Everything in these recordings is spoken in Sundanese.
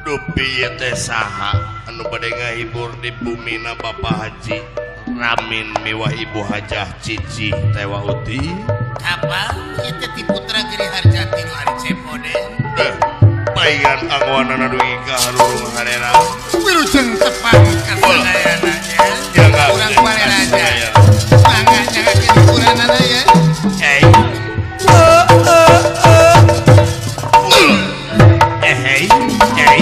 Dupi teh saha anu bade ngahibur di bumina Bapak Haji Ramin miwah Ibu Hajah Cici Tewa Uti. Kapal ieu teh ti putra Giri Harjati nu ari Cepoden. Paingan angwanana dugi ka harurung harera. Wilujeng tepang ka sadayana nya. Urang pareraja. Mangga nyangakeun hiburanana ya. Hey. Hey. Hey.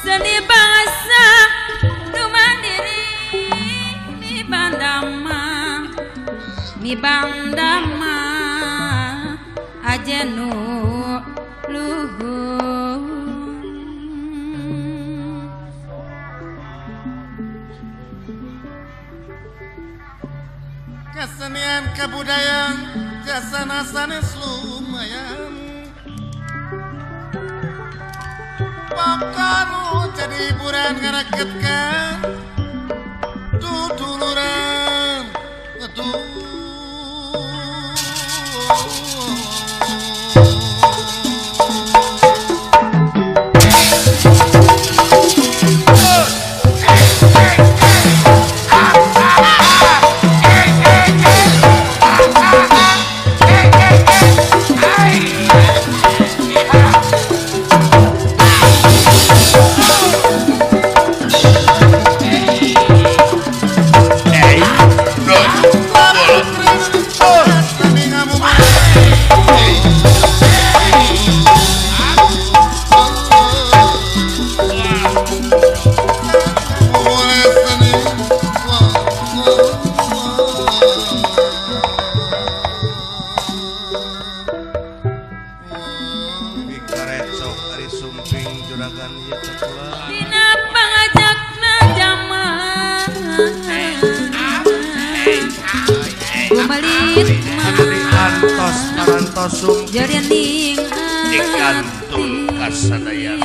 Seni bangsa nu mandiri mi bandama mi bandama aja nu luhur. Kesenian kebudayaan jasana sanes lumayan bakal jadi hiburan ngaraketkan tutuluran tuh. Hey! parantos jerining dikantun kasadayana.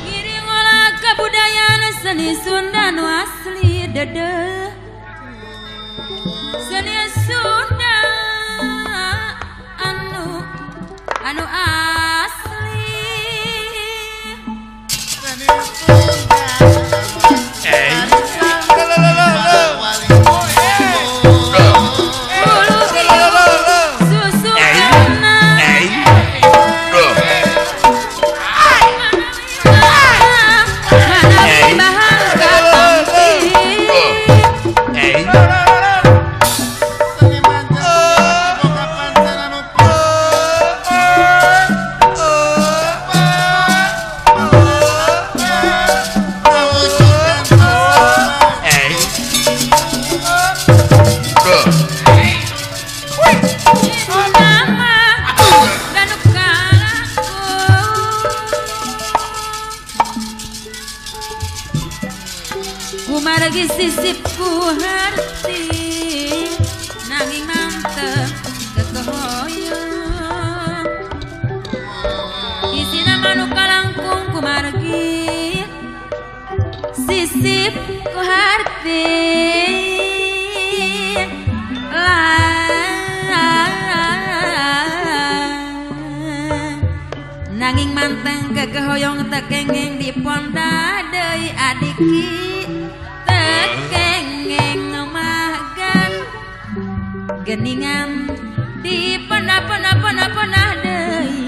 Ngiring olah kabudayaan seni Sunda nu asli dedeh seni Sunda anu anu asli seni Sunda kumargi sisipku hati nanging mantep kekehoyong isina manuk kalangkung kumargi sisipku hati nanging manteng kekehoyong tekengeng diponda deui adiki tekengeng magan geningan di pena-pena-pena-pena deui.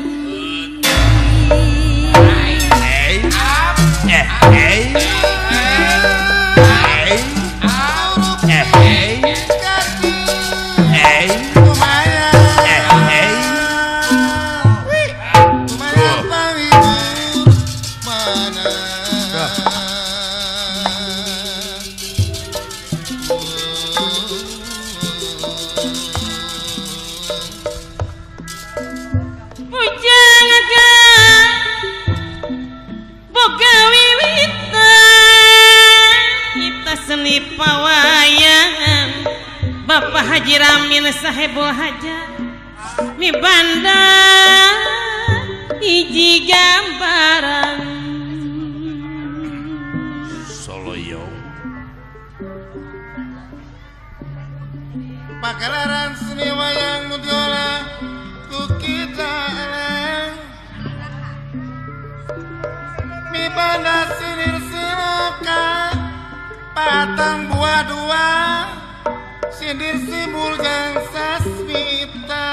Bapak Haji Ramin sahibul hajat mi banda hiji gambaran Soloyong pagelaran seni wayang mudiola ku kita eleng mi banda sinir siloka patang buah dua sindir simbol jang sasmita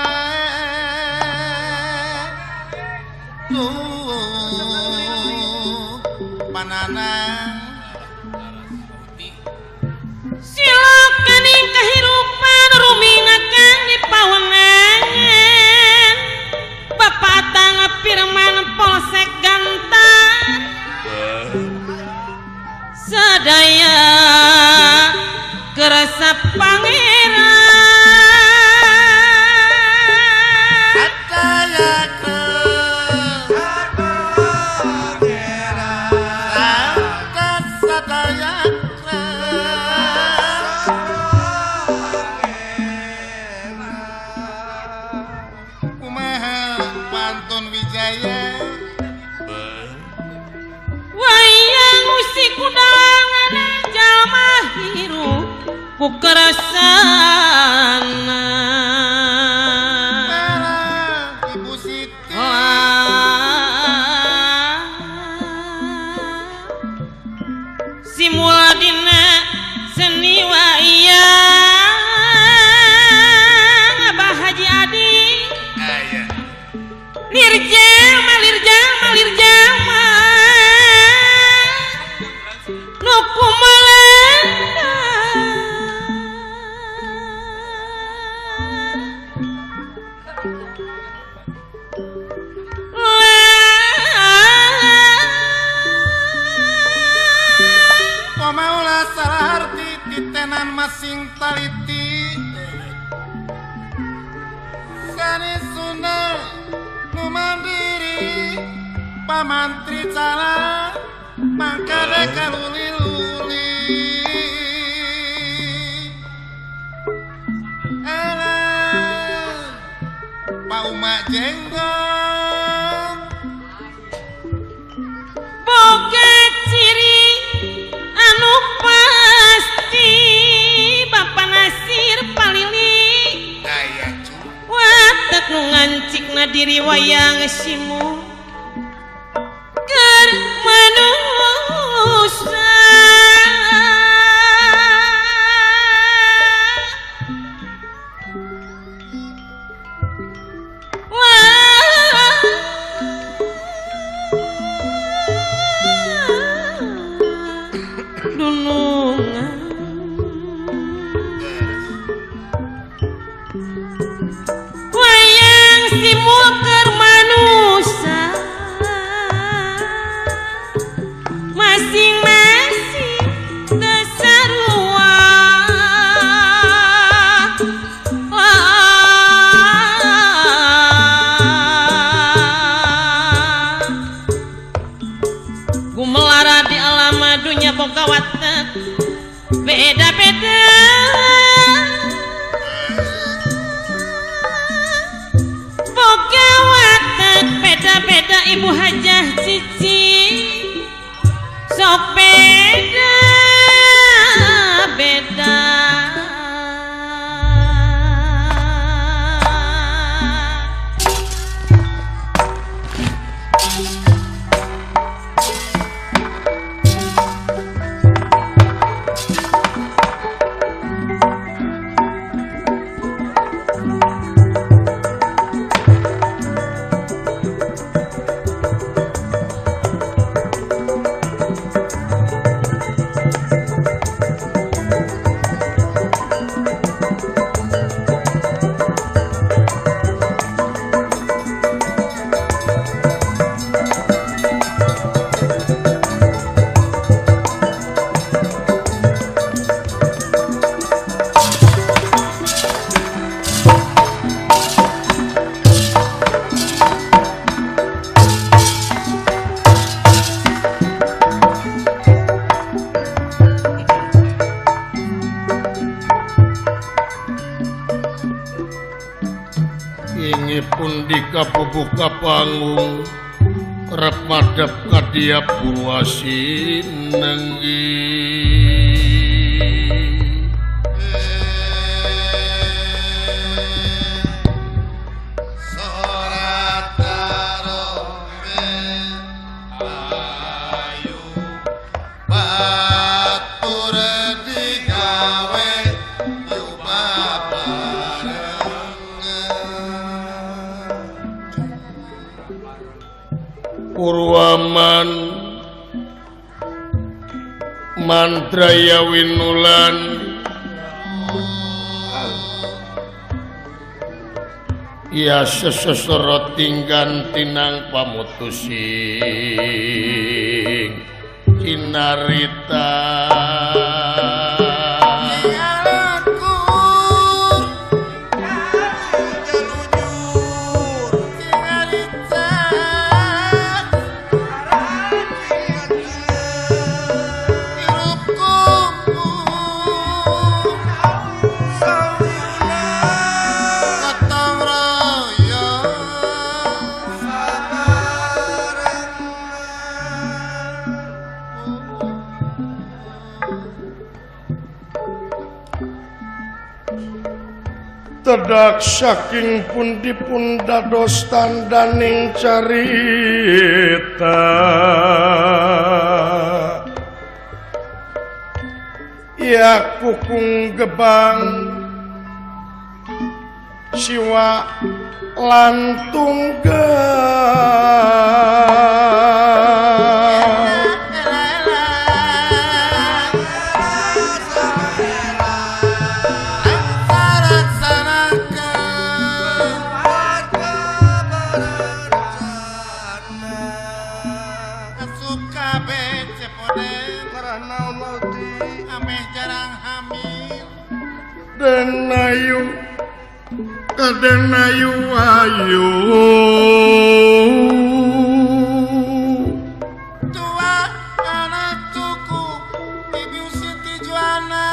tuh banana silokaning kehidupan rumingakan di pawenangan Bapak Tang Firman Polsek Gantar sadaya kerasa pangeran kumaha pantun wijaya wayang usik kudangan jalma hirup ku keresana Ibu Siti simuladina seni wayang Abah Haji Adi lirjama lirjama lirjama nuku malanda pamaulah salah arti titenan masing taliti Petani Sunda nu mandiri pamantri cala mangkade kaluli-luli elah Pauma jenggot boga ciri anu pasti Bapak Nasir palili daya cu watek nu ngancikna diri wayang simu keur manusia dunungan wayang simu keur manusia masing-masing teu sarua gumelara di alam dunya boga watek beda-beda boga watek beda-beda Ibu Hajah Cici sok beda beda. Inggih pun dikabubuka panggung rep madhep kadia Purwasi nenggi. Sorat tarompet ayu batur digawe yuba barengan. Purwaman mantraya winulan ya sesesoro tinggan tinang pamutusing kinarita. Tedak saking pundi-pun dados tandaning carita ya kukung gebang siwa lantung Denayu Kaden ayu ayu tua anak cucu Ibu Siti Juana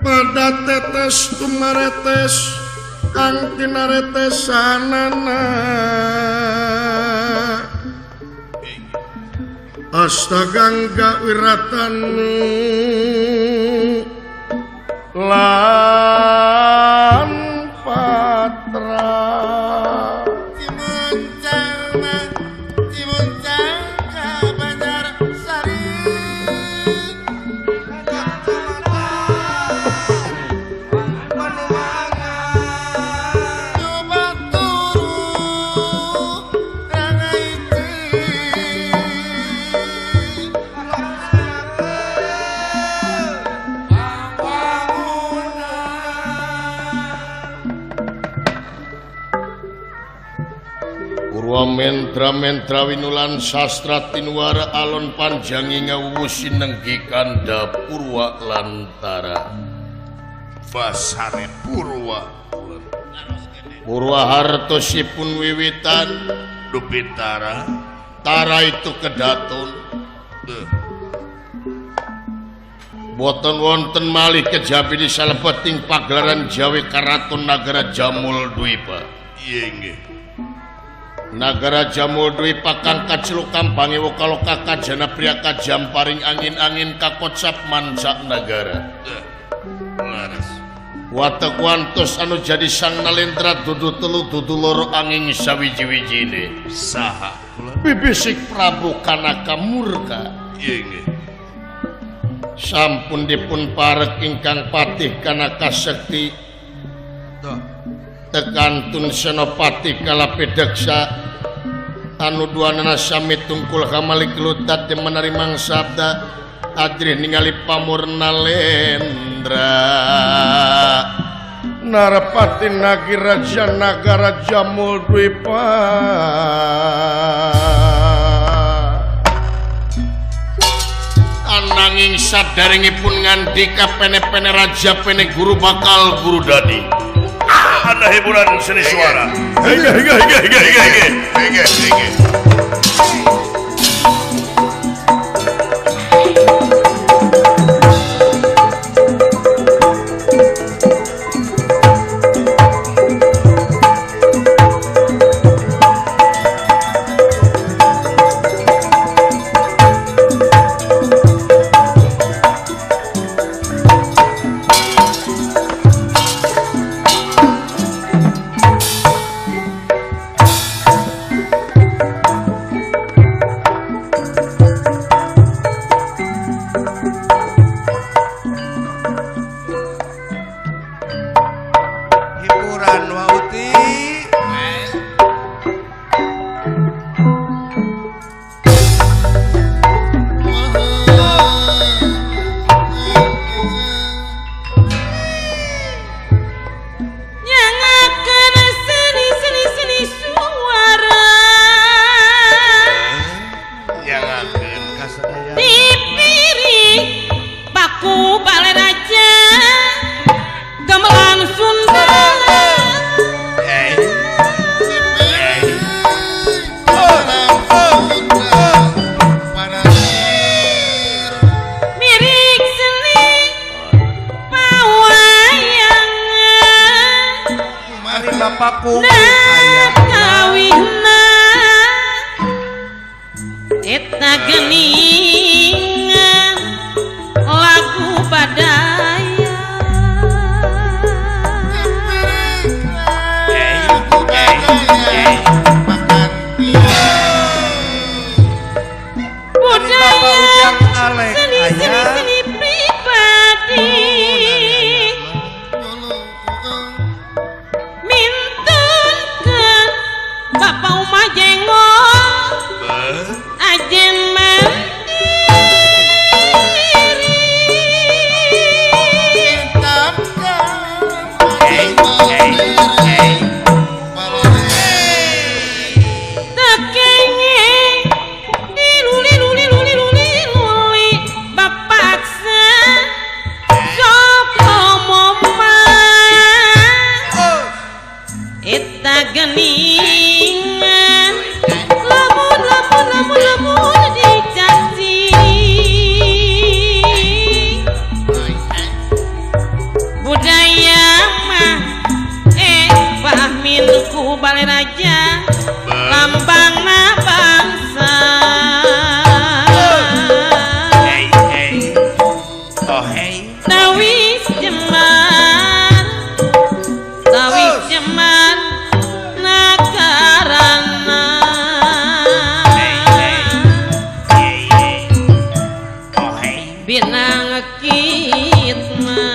pada tetes tumaretes kang tinaretesanana Astagangga Wiratanu lan patra Cimuncang Cimuncang ka Banjarsari coba turu rangaiti Purwa mentra mentra winulan sastra tinuara alon panjangi ngawuwu sinenggi kanda purwa lantara basare purwa purwa hartosipun wiwitan dupitara tara itu kedaton boten wonten malih kejabi di salebeting pagelaran Jawi Karaton Nagara Jamul Dwipa. Iya nggih. Nagara Jamul Dwipa kang kaceluk kampange wokaloka kajana priya kajamparing angin-angin kakocap manca nagara. Laras. Watek wantos anu jadi sang nalendra dudu telu dudu loro angin sawiji-wijine. Saha bibisik Prabu Kanaka murka. Iya nggih. Sampun dipun parek ingkang patih Kanaka Sekti tekantun Senopati Kalapideksa anu duanana sami tungkul kamalik lutat menarimang sabda adrih ningali pamur nalendra Narapati Nagiraja Nagara Jamul Dwipa. Ananging saderengipun ngandika pene-pene raja pene guru bakal guru dadi. Ada hiburan seni suara. Hege hege hege hege hege hege hege. Mintun Oh hey. Tawis jemar, tawis jemar nakarana. Hey hey. Hey. Oh hey. Binang kitma,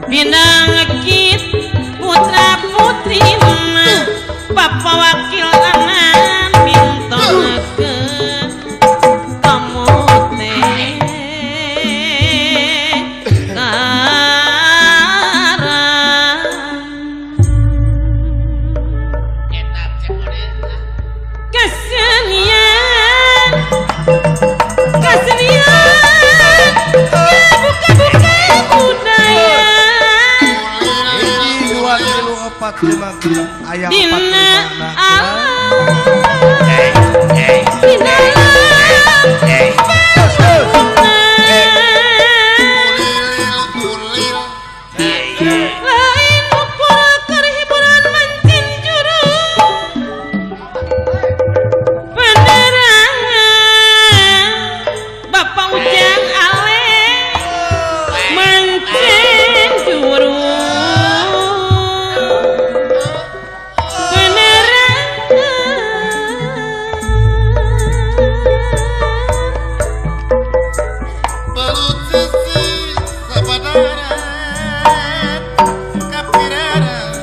binang kit putra putri mah, papa wakil anan bintonakeun kamote karang. Kesenian, kesenian, buka-buka budaya. 1, 2, 3, 4, 5, 6 ayam 4, Dina 5, 6. alam, Hey hey. dina Hey. lain ukur keur hiburan mancin juru penerangan Bapak Ujang Ale mancin juru penerangan. Baru sisi sabadaran kapiraran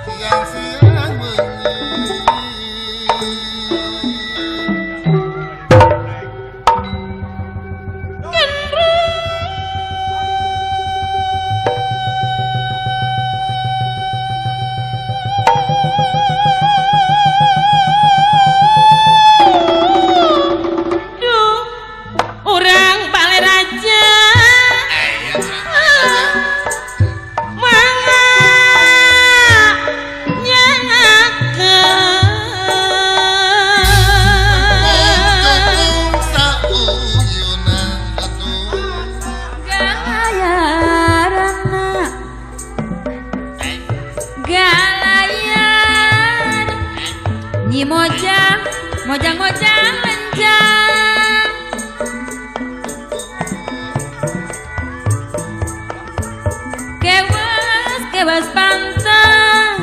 siang-siang bengi. Duh, urang Baleraja mangga nyangakeun Sauyunan atuh. Galayarana galayan Nyi Mojang mojang mojang lenjang kewas kewas pantes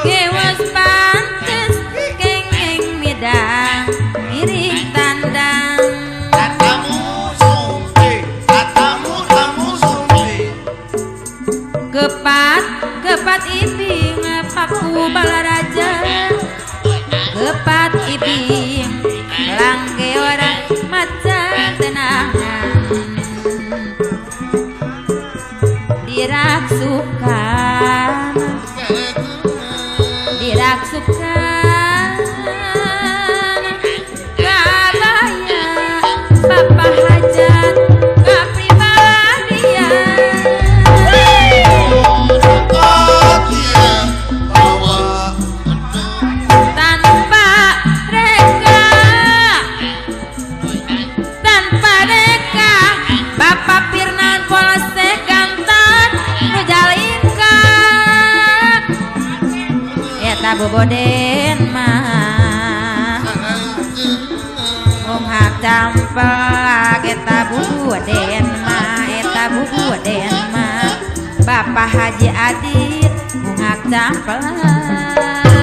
kewas pantes kengeng midang ngiring tandang. Tatamu sumpi, tatamu tamu sumpi. Kepat kepat iping paku Balaraja kepat iping langge ora macan tenangan diraksukan diraksukan kabaya Bapak hajat kapribadian. Tanpa reka, tanpa reka Bapak Pirnan Polsek Gantan Mujalingka eta boboden mah ungap campelak eta buboden mah eta buboden mah Bapak Haji Adit ungap campelak.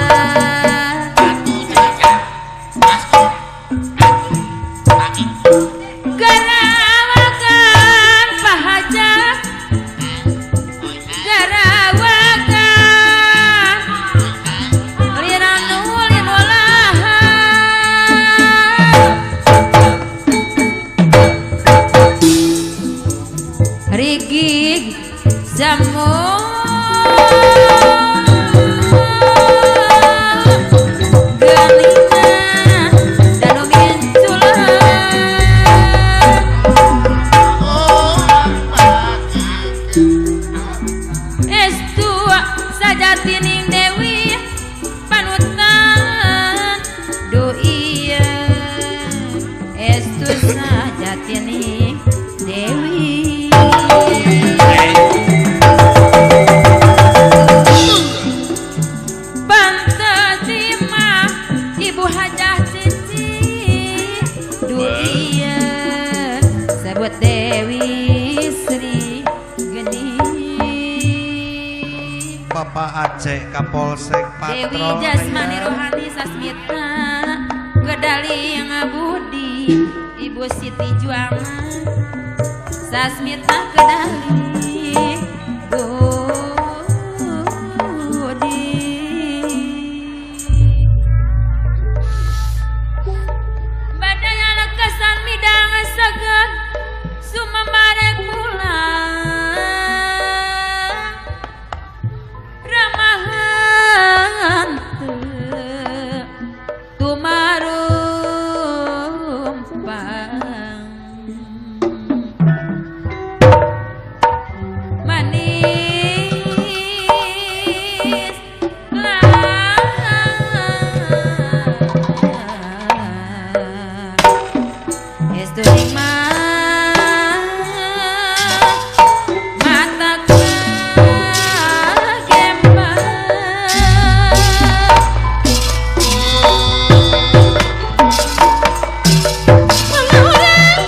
Garawakan Pak Hajat garawakan liranu linolahan rigig jamur. Pak Aceh Kapolsek Dewi Patrol Jasmani Rohani Sasmita Gedaling Budi Ibu Siti Juama Sasmita Kedali Budi Badaya lekasan midang seger sumamarek pulang ramahan tumarumpang manis lah estu nikmat mata kagembang. Mangga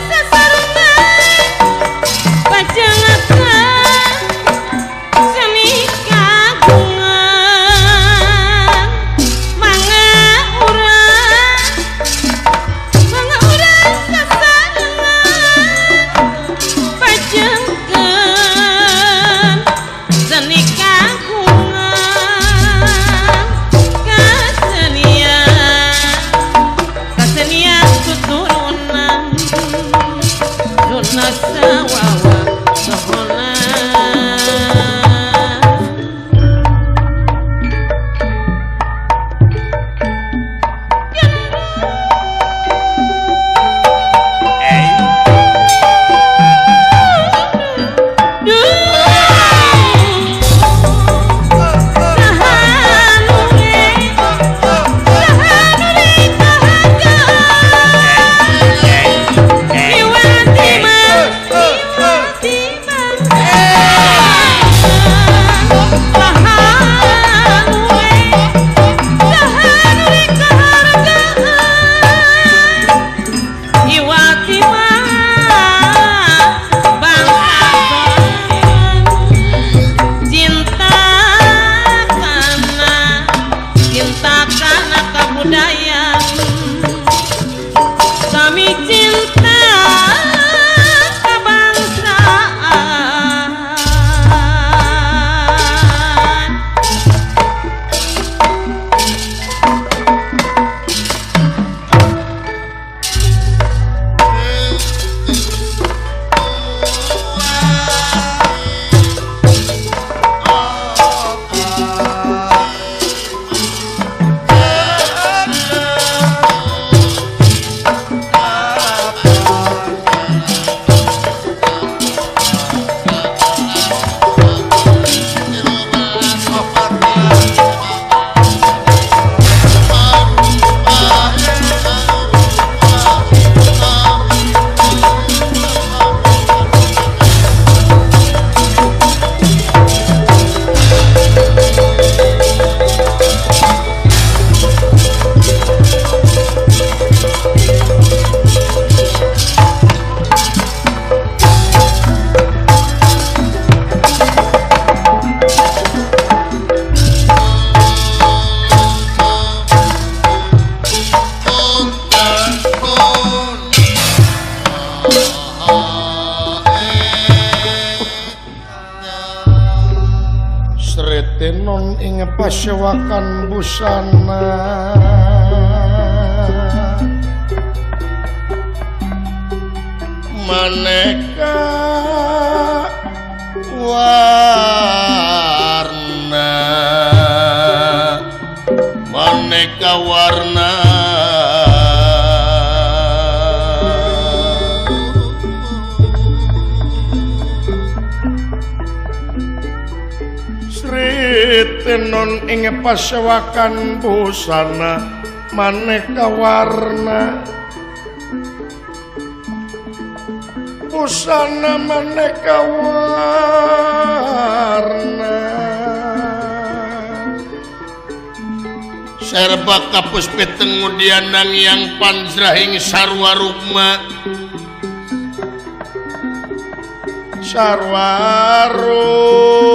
sasarengan pajangakan seni kagungan. Mangga urang sasarengan pajengkeun seni kagungan. Kasenian kasenian tuturunan Duna sawawa sohona. Cinta kana, cinta kana kabudayaan. Kami cinta kebangsaan. Sretenon ing pasewakan busana maneka warna, maneka warna. Sritenon ing pasewakan busana maneka warna, busana maneka warna. Serba kapus peteng ngudianang yang panjrahing sarwa rukma, sarwa rukma.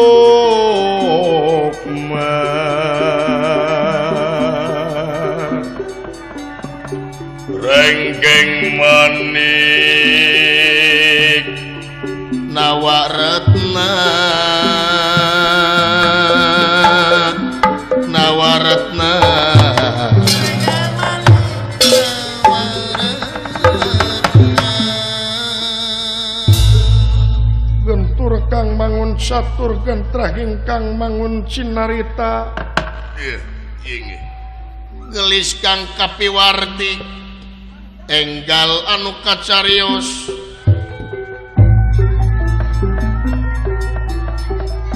Renggeng manik Nawaretna Nawaretna Gentur kang mangun satur gentrah ingkang mangun cinarita. Gelis kang kapiwarti enggal anu kacarios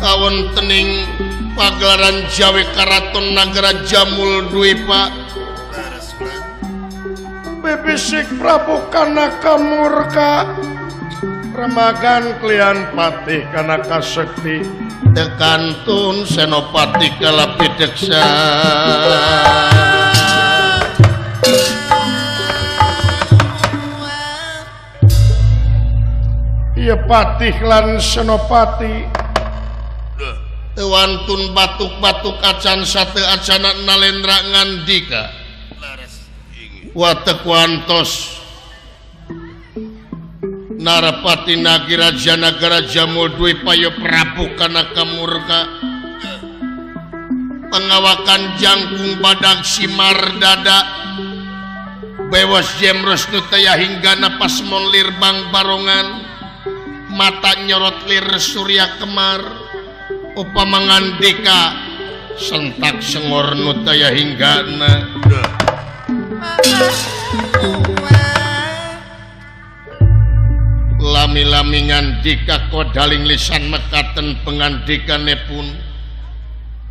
kawontening pagelaran Jawi Karaton Nagara Jamul Dwipa. Bebisik Prabu Kanaka murka remagan klian patih Kanaka sekti tekantun Senopati kalapideksa. Ieu patih lan Senopati teu wantun batuk-batuk acan sate acana nalendra ngandika watek wantos Narapati Nagiraja Nagara Jamul Dwipa ya Prabu Kanaka murka pengawakan jangkung badag simar dada bewos jemros nu taya hingga napas monlir bang barongan mata nyorot lir surya kemar upama ngandika sentak sengor nu taya hinggana. Lami-lami ngandika kodaling lisan mekaten pengandikanipun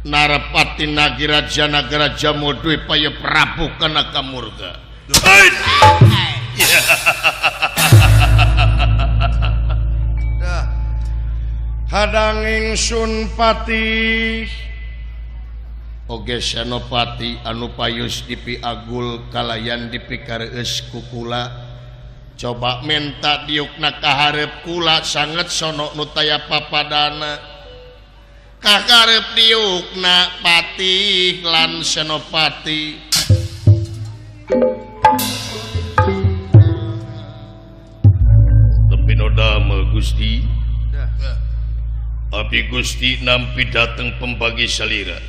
Narapati Nagiraja Nagara Jamul Dwipa ya Prabu Kanaka murka. Hadang ingsun patih oge Senopati anu payus dipiagul kalayan dipikareus ku kula coba menta diukna kaharep kula sanget sono nu taya papadana kaharep diukna patih lan Senopati. Tepi nodama Gusti. Abi Gusti nampi dateng pembagi salira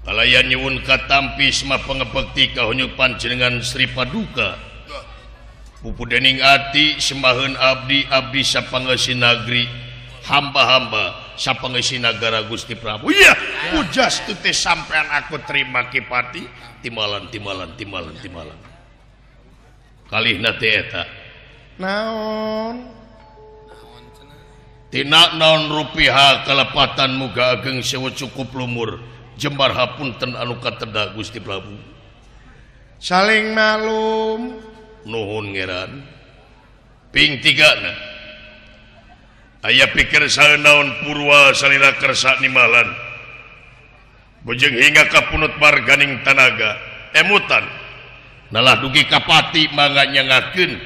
kalayan nyuwun katampi semah pangebekti kahonyuk panjenengan Sri Paduka pupu dening ati semaheun abdi abdi sapangeusi nagri hamba-hamba sapangeusi nagara Gusti Prabu. Iya pujas teh sampean aku terima Ki Pati timalan timalan timalan timalan kalihna teh eta naon tina naon rupiah kalepatan muga ageng sewu cukup lumur jembar hapunten anu kateda Gusti Prabu saling malum nuhun ngeran ping tigana aya pikir saeunaon purwa salira kersa nimalan bujeng hingga kapunut marganing tanaga emutan nalah dugi kapati mangga nyangakeun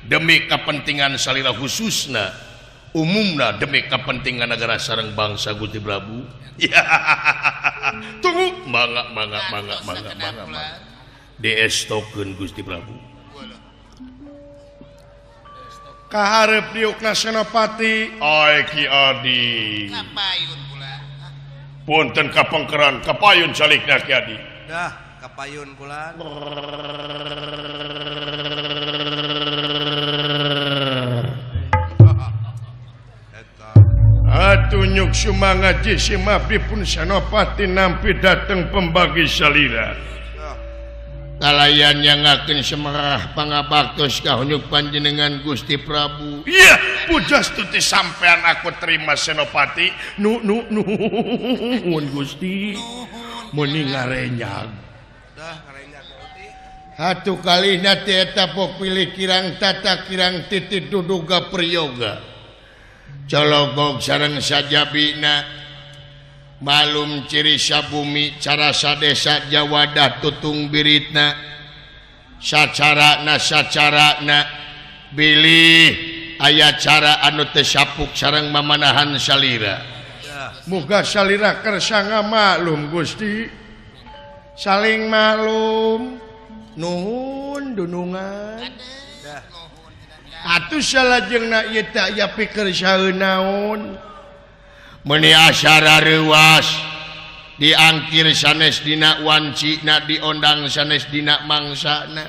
demi kepentingan salira khususna umumna demi kepentingan negara sareng bangsa Gusti Prabu. Ya tunggu mangga mangga mangga mangga mangga mangga diestokeun Gusti Prabu kaharep diukna Senopati. Ai Ki Adi kapayun kula punten kapengkeran kapayun salikna Ki Adi dah kapayun kula. Atunyuk sumangaji simabi pun Senopati nampi dateng pembagi salira kalayan yang ngakeun semerah pangabaktos kahunyuk panjenengan Gusti Prabu. Iya pujas tuti sampean aku terima Senopati nu nu nuhun Gusti muni ngarenyag dah ngarenyag Gusti hatu kalihna teh eta pok pilih kirang tata kirang titi duduga priyoga cologog sareng sajabina malum ciri sabumi cara sadesa jawadah tutung biritna sacarana sacarana bilih aya cara anu teu sapuk sareng mamanahan salira. Muga salira kersa ngamaklum Gusti saling maklum nuhun. Nuhun dunungan. Atuh salajengna ieu teh aya pikir saeunaon. Meuni acara reuas diangkir sanes dina wancina diondang sanes dina mangsana.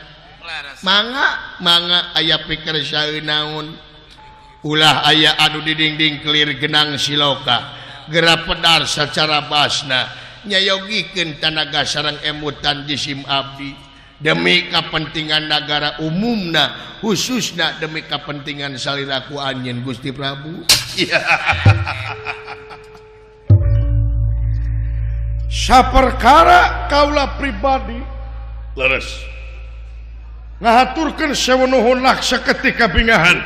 Mangga mangga aya pikir saeunaon. Ulah aya anu didingding kelir genang siloka geura pedar sacara basna nyayogikeun tanaga sareng emutan jisim abdi demi kepentingan nagara umumna khususna demi kepentingan saliraku anjeun Gusti Prabu. Saperkara kaula pribadi leres ngahaturkeun sewu nuhun laksa ketika bingahan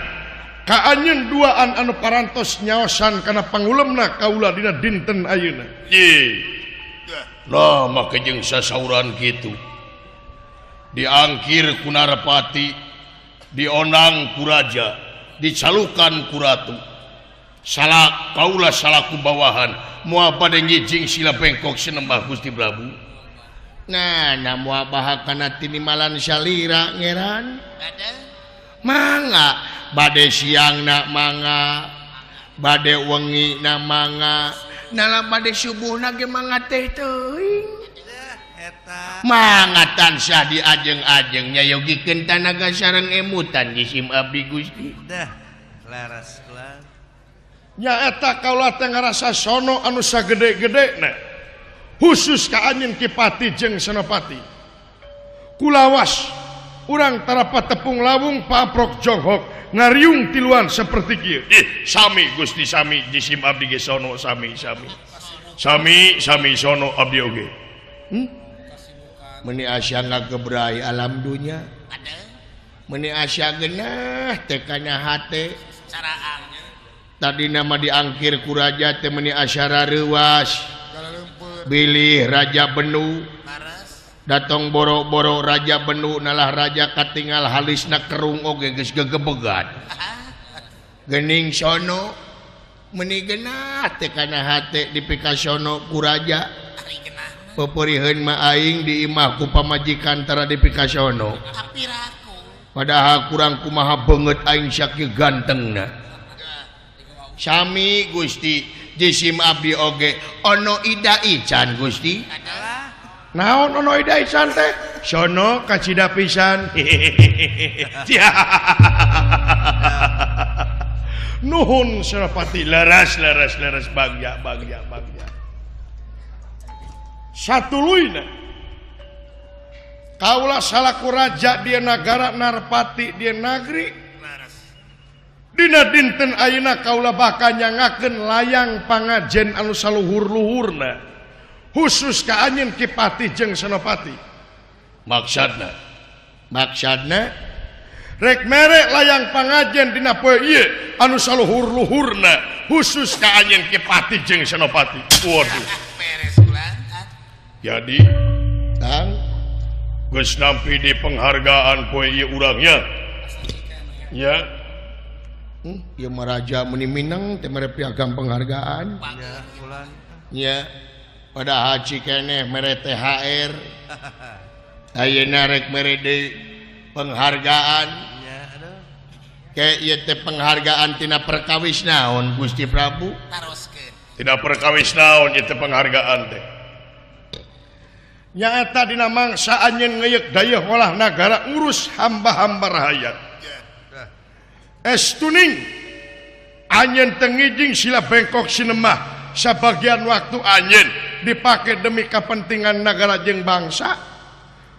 ka anjeun duaan anu parantos nyaosan kana pangulemna kaula dina dinten ayeuna. Nah make jeung sasauran kitu diangkir ku Narpati, dionang ku raja, dicalukan ku ratu. Salah kaula salaku bawahan moal bade ngijing sila bengkok sinembah Gusti Prabu. Nah, na moal baha kana tinimalan salira ngeran. Mangga bade siangna mangga, bade wengina mangga, nala bade subuhna ge mangga teh teuing. Mangga tansah diajeng-ajeng nyayogikeun tanaga sareng emutan jisim abdi Gusti. Dah laras kula. Nyaeta kaula teh ngarasa sono anu sagede-gedena khusus ka anjeun Ki Pati jeung Senopati. Kulawas urang tarapat tepung lawung paprok jonghok ngariung tiluan seperti kieu. Ih, sami Gusti sami jisim abdi ge sono sami sami. Sami sami sono abdi oge. Meni asa ngagebrai alam dunya. Meni asa geunah teh kana hate. Tadi nama diangkir ku raja teh meni asa rareuwas. Bilih raja benu. Datong boro-boro raja benu nalah raja katingal halisna kerung oge geus gegebegan. Geuning sono meni geunah teh kana hate dipikasono ku raja. Peperiheun mah aing di imah ku pamajikan tara dipikasono. Padahal kurang kumaha beungeut aing sakieu gantengna. Sami Gusti jisim abdi oge ono ida ican Gusti. Naon ono ida ican teh? Sono kacida pisan. Nuhun Senopati leres leres leres bagja bagja bagja. Satuluyna kaula salaku raja dia nagara Narpati dia nagri dina dinten ayeuna kaula bakal nyangakeun layang pangajen anu saluhur-luhurna khusus ka anjeun Ki Pati jeung Senopati. Maksudna maksudna rek mere layang pangajen dina poe ieu anu saluhur-luhurna khusus ka anjeun Ki Pati jeung Senopati. Waduh. Jadi tang geus nampi di penghargaan poe ieu urangnya. Ya. Ieu mah raja meuni mineng teh mere piagam penghargaan. Ya. Padahal haji keneh mere THR. Ayeuna rek mere deui penghargaan. Ke ieu teh penghargaan tina perkawis naon Gusti Prabu? Tina perkawis naon ieu teh penghargaan teh? Nyaeta dina mangsa anjeun ngeuyeuk dayeuh ngolah nagara ngurus hamba-hamba rahayat. Estuning anjeun teu ngijing sila bengkok sinemah sabagian waktu anjeun dipake demi kepentingan nagara jeung bangsa.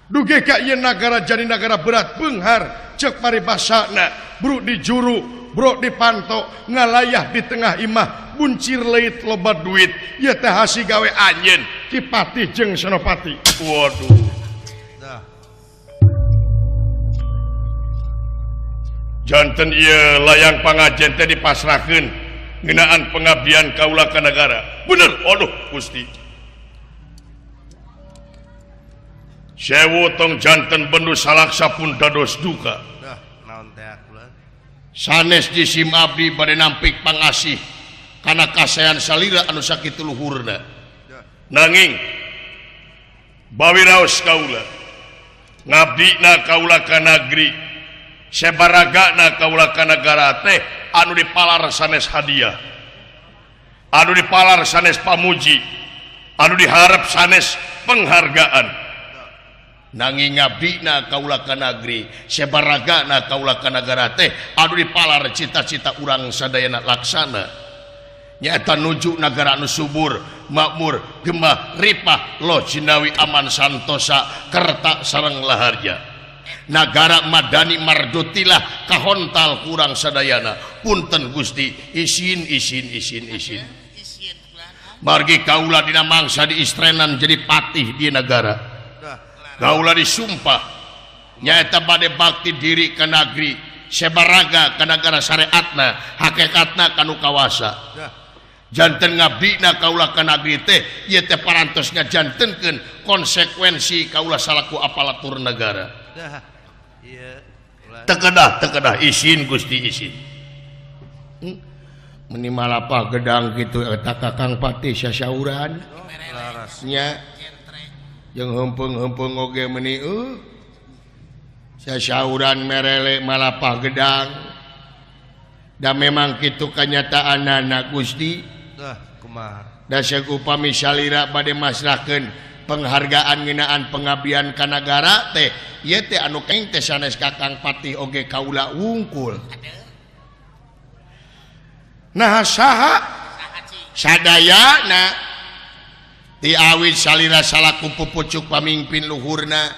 Dugi ka ieu nagara jadi nagara berat beunghar ceuk paribasana bro di juru bro di panto ngalayah di tengah imah buncir leuit loba duit ieu teh hasi gawe anjeun Ki Pati jeung Senopati. Waduh. Janten ieu layang pangajen teh dipasrahkeun ngeunaan pengabdian kaula ka nagara. Bener, waduh Gusti. Sewu tong janten bendu salaksa pun dados duka. Sanes jisim abdi bade nampik pangasih kana kasaean salira anu sakitu luhurna. Nanging bawiraos kaula Ngabdina kaula ka nagri sebaragana kaula ka nagara teh anu dipalar sanes hadiah anu dipalar sanes pamuji anu diharap sanes penghargaan nanging ngabdina kaula ka nagri sebaragana kaula ka nagara teh anu dipalar cita-cita urang sadayana laksana nyaeta nuju nagara anu subur makmur gemah ripah loh jinawi aman santosa kerta sareng laharja nagara madani mardutilah kahontal kurang sadayana punten Gusti isin isin isin isin margi kaula dina mangsa diistrenan jadi patih di nagara kaula disumpah nyaeta bade bakti diri ka nagri sebaraga ka nagara syariatna hakikatna kanu kawasa janten ngabdina kaula ka nagri teh ieu teh parantos ngajantenkeun konsekuensi kaula salaku aparatur negara. Tekedah tekedah isin Gusti isin. Meni malapah gedang kitu eta Kakang Patih sasauran nya jeung heumpeng-heumpeng oge meni sasauran merele malapah gedang. Da memang kitu kanyataanana Gusti. Dasar upami salira bade masrahkeun penghargaan ngeunaan pengabdian ka nagara teh ieu teh anu keng teh sanes Kakang Patih oge kaula wungkul. Nah saha sadayana ti awit salira salaku pupucuk pamimpin luhurna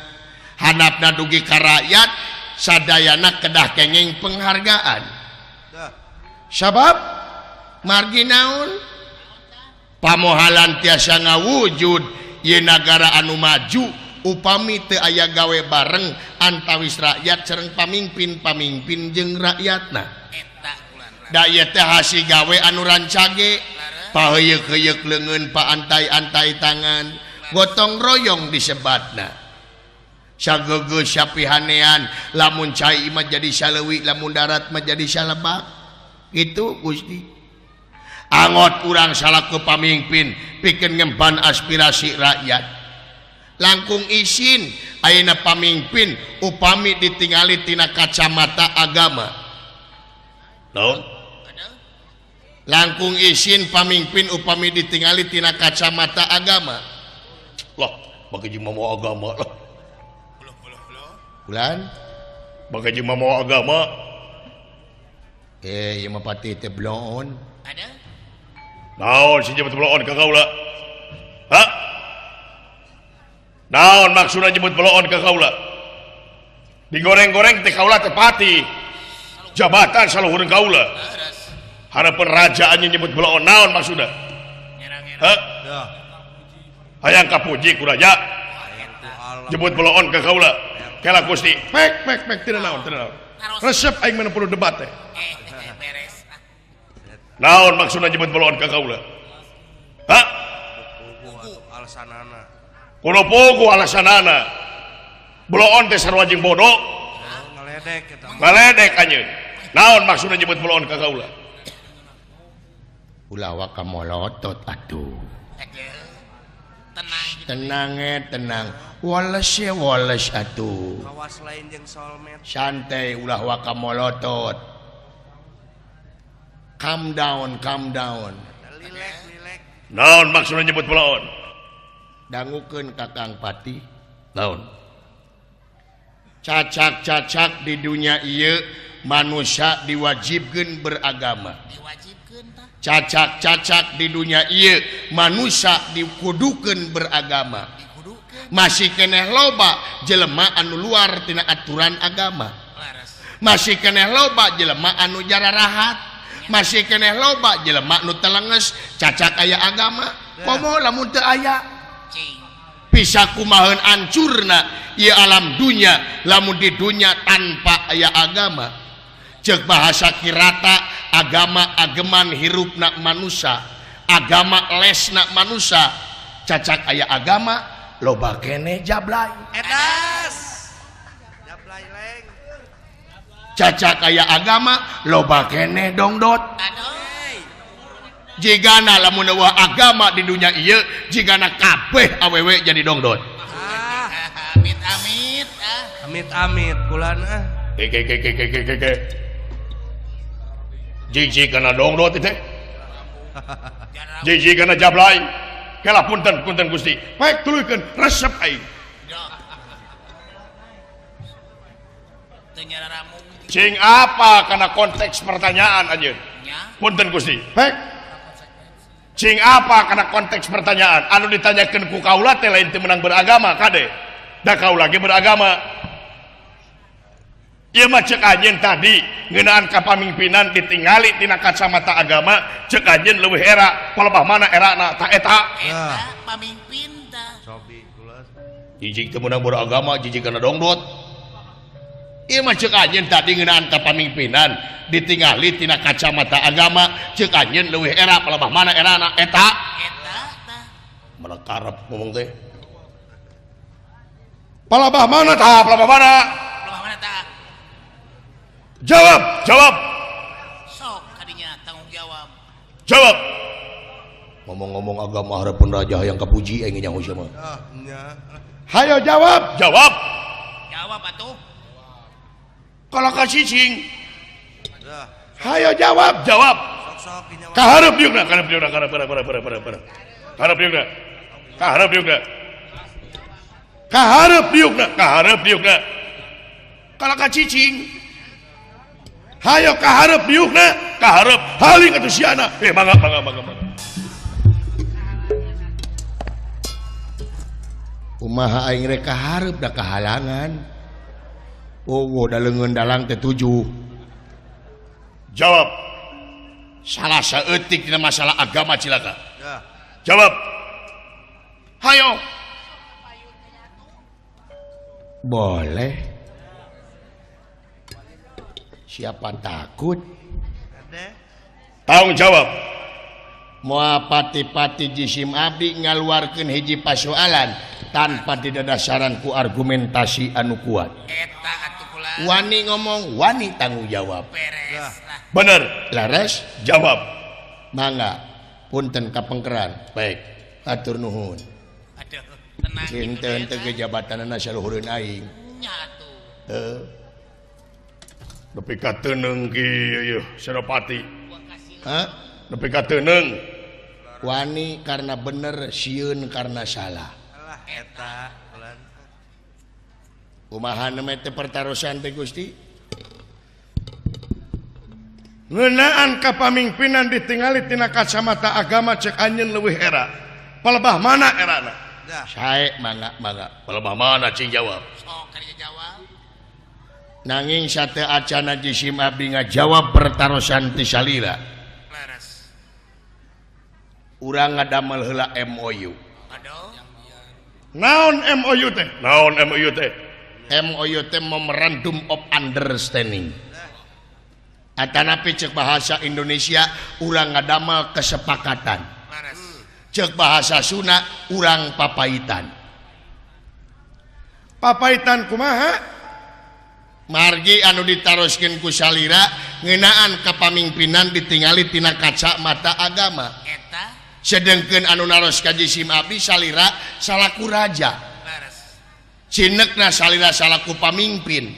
handapna dugi ka rakyat sadayana kedah kenging penghargaan. Sabab margi naon pamohalan tiasa ngawujud ye nagara anu maju upami teu aya gawe bareng antawis rakyat sareng pamimpin-pamimpin jeung rakyatna. Da ieu teh hasil gawe anu rancage paheuyeuk-heuyeuk leungeun paantai-antai tangan gotong royong disebatna sageugeuh sapihanean lamun cai mah jadi saleuwi lamun darat mah jadi salebak gitu Gusti. Angot urang salaku pamimpin pikeun ngemban aspirasi rakyat langkung isin ayeuna pamimpin upami ditingali tina kacamata agama. Naon? Langkung isin pamimpin upami ditingali tina kacamata agama. Lah, bagi jeung mawa agama lah. Bulan bagi jeung mawa agama. Ieu mah pati teh bloon. Ada? Naon si jemput bloon ka kaula? Ha? Naon maksudna jemput bloon ka kaula? Digoreng-goreng teh kaula teh pati. Jabatan saluhureun kaula. Harapan raja anjeun nyebut bloon naon maksudna? Ha? Hayang kapuji ku raja. Jemput bloon ka kaula. Kela Gusti. Pek pek pek teu naon teu naon. Resep aing mah perlu debat teh. Naon maksudna jemput bloon ka kaula? Ha? Alasanana. Kudu pugu alasanana. Bloon teh sarua jeung bodoh. Ngaledek eta. Ngaledek anjeun. Naon maksudna jemput bloon ka kaula? Ulah waka molotot atuh. Tenang. Tenang tenang. Wales ya wales atuh. Kawas lain jeung solmet. Santai ulah waka molotot. Calm down, calm down. Lilek, lilek. Naon maksudna nyebut bloon? Dangukeun Kakang Patih. Naon? Cacak-cacak di dunia ieu manusia diwajibkeun beragama. Diwajibkeun tah. Cacak-cacak di dunia ieu manusia dikudukeun beragama. Dikudukeun. Masih keneh loba jelema anu luar tina aturan agama. Masih keneh loba jelema anu jararahat. Masih keneh loba jelema nu telenges cacak aya agama. Komo lamun teu aya. Bisa kumaheun ancurna ieu alam dunya lamun di dunya tanpa aya agama. Ceuk bahasa kirata agama ageman hirupna manusia, agama lesna manusia. Cacak aya agama loba keneh jablay. Edas. Jablay leng. Cacak aya agama loba keneh dongdot. Jigana lamun eueuh agama di dunya ieu jigana kabeh awewe jadi dongdot. Amit amit ah. Amit-amit kulan ah. Ke ke ke ke ke ke ke. Jiji kana dongdot teh. Jiji kana jablay. Kela punten punten Gusti. Paek tuluykeun resep aing. Cing apa kana konteks pertanyaan anjeun? Punten Gusti. Paek. Cing apa kana konteks pertanyaan anu ditanyakeun ku kaula teh lain teu meunang beragama kade. Da kaula ge beragama. Ieu mah ceuk anjeun tadi ngeunaan kapamimpinan ditingali tina kacamata agama ceuk anjeun leuwih era palebah mana erana ta eta. Eta pamimpin tah. Sobi kula. Jijik teu meunang beragama jijik kana dongdot. Ieu mah ceuk anjeun tadi ngeunaan kapamimpinan ditingali tina kacamata agama ceuk anjeun leuwih era palebah mana erana eta. Eta tah. Mana karep ngomong teh. Palebah mana tah palebah mana? Palebah mana tah? Jawab, jawab. Sok kadinya tanggung jawab. Jawab. Ngomong-ngomong agama harapan raja yang kapuji aing nyaho sia mah. Ah, nya. Hayo jawab, jawab. Jawab atuh. Kalau kasicing. Dah. Hayo jawab, jawab. Sok-sok nyawa. Kaharep diukna, kaharep diukna, kaharep kaharep kaharep kaharep kaharep. Kaharep diukna. Kaharep diukna. Kaharep diukna, kaharep diukna. Kalau kacicing. Hayo kaharep diukna, kaharep haling atuh siana. Mangga mangga mangga mangga. Kumaha aing rek kaharep da kahalangan. Oh, da leungeun dalang teh 7. Jawab. Salah saeutik dina masalah agama cilaka. Dah. Jawab. Hayo. Boleh. Siapa takut? Tanggung jawab. Moal pati-pati jisim abdi ngaluarkeun hiji pasoalan tanpa didadasaran ku argumentasi anu kuat. Eta atuh kula. Wani ngomong, wani tanggung jawab. Beres lah. Bener. Lares? Jawab. Mangga. Punten kapengkeran. Baik. Atur nuhun. Aduh, tenang. Cinten teu jabatanana saluhureun aing. Nya atuh. Heuh. Nepi ka teuneung kieu ieu Senopati. Hah? Nepi ka teuneung. Wani karena bener, sieun karena salah. Alah eta kulan. Kumaha neme teh pertarosan teh Gusti? Ngeunaan kapamimpinan ditingali tina kacamata agama cek anjeun leuwih era. Palebah mana erana? Dah. Sae mangga mangga. Palebah mana cing jawab? Sok kadinya jawab. Nanging sate acana jisim abdi ngajawab pertarosan ti salira. Leres. Urang ngadamel heula MOU. Aduh. Naon MOU teh? Naon MOU teh? MOU teh Memorandum of Understanding. Atanapi cek bahasa Indonesia urang ngadamel kesepakatan. Leres. Cek bahasa Sunda urang papaitan. Papaitan kumaha? Margi anu ditaroskeun ku salira ngeunaan kapamimpinan ditingali tina kaca mata agama. Eta sedengkeun anu naros ka jisim abdi salira salaku raja. Leres. Cinekna salira salaku pamimpin.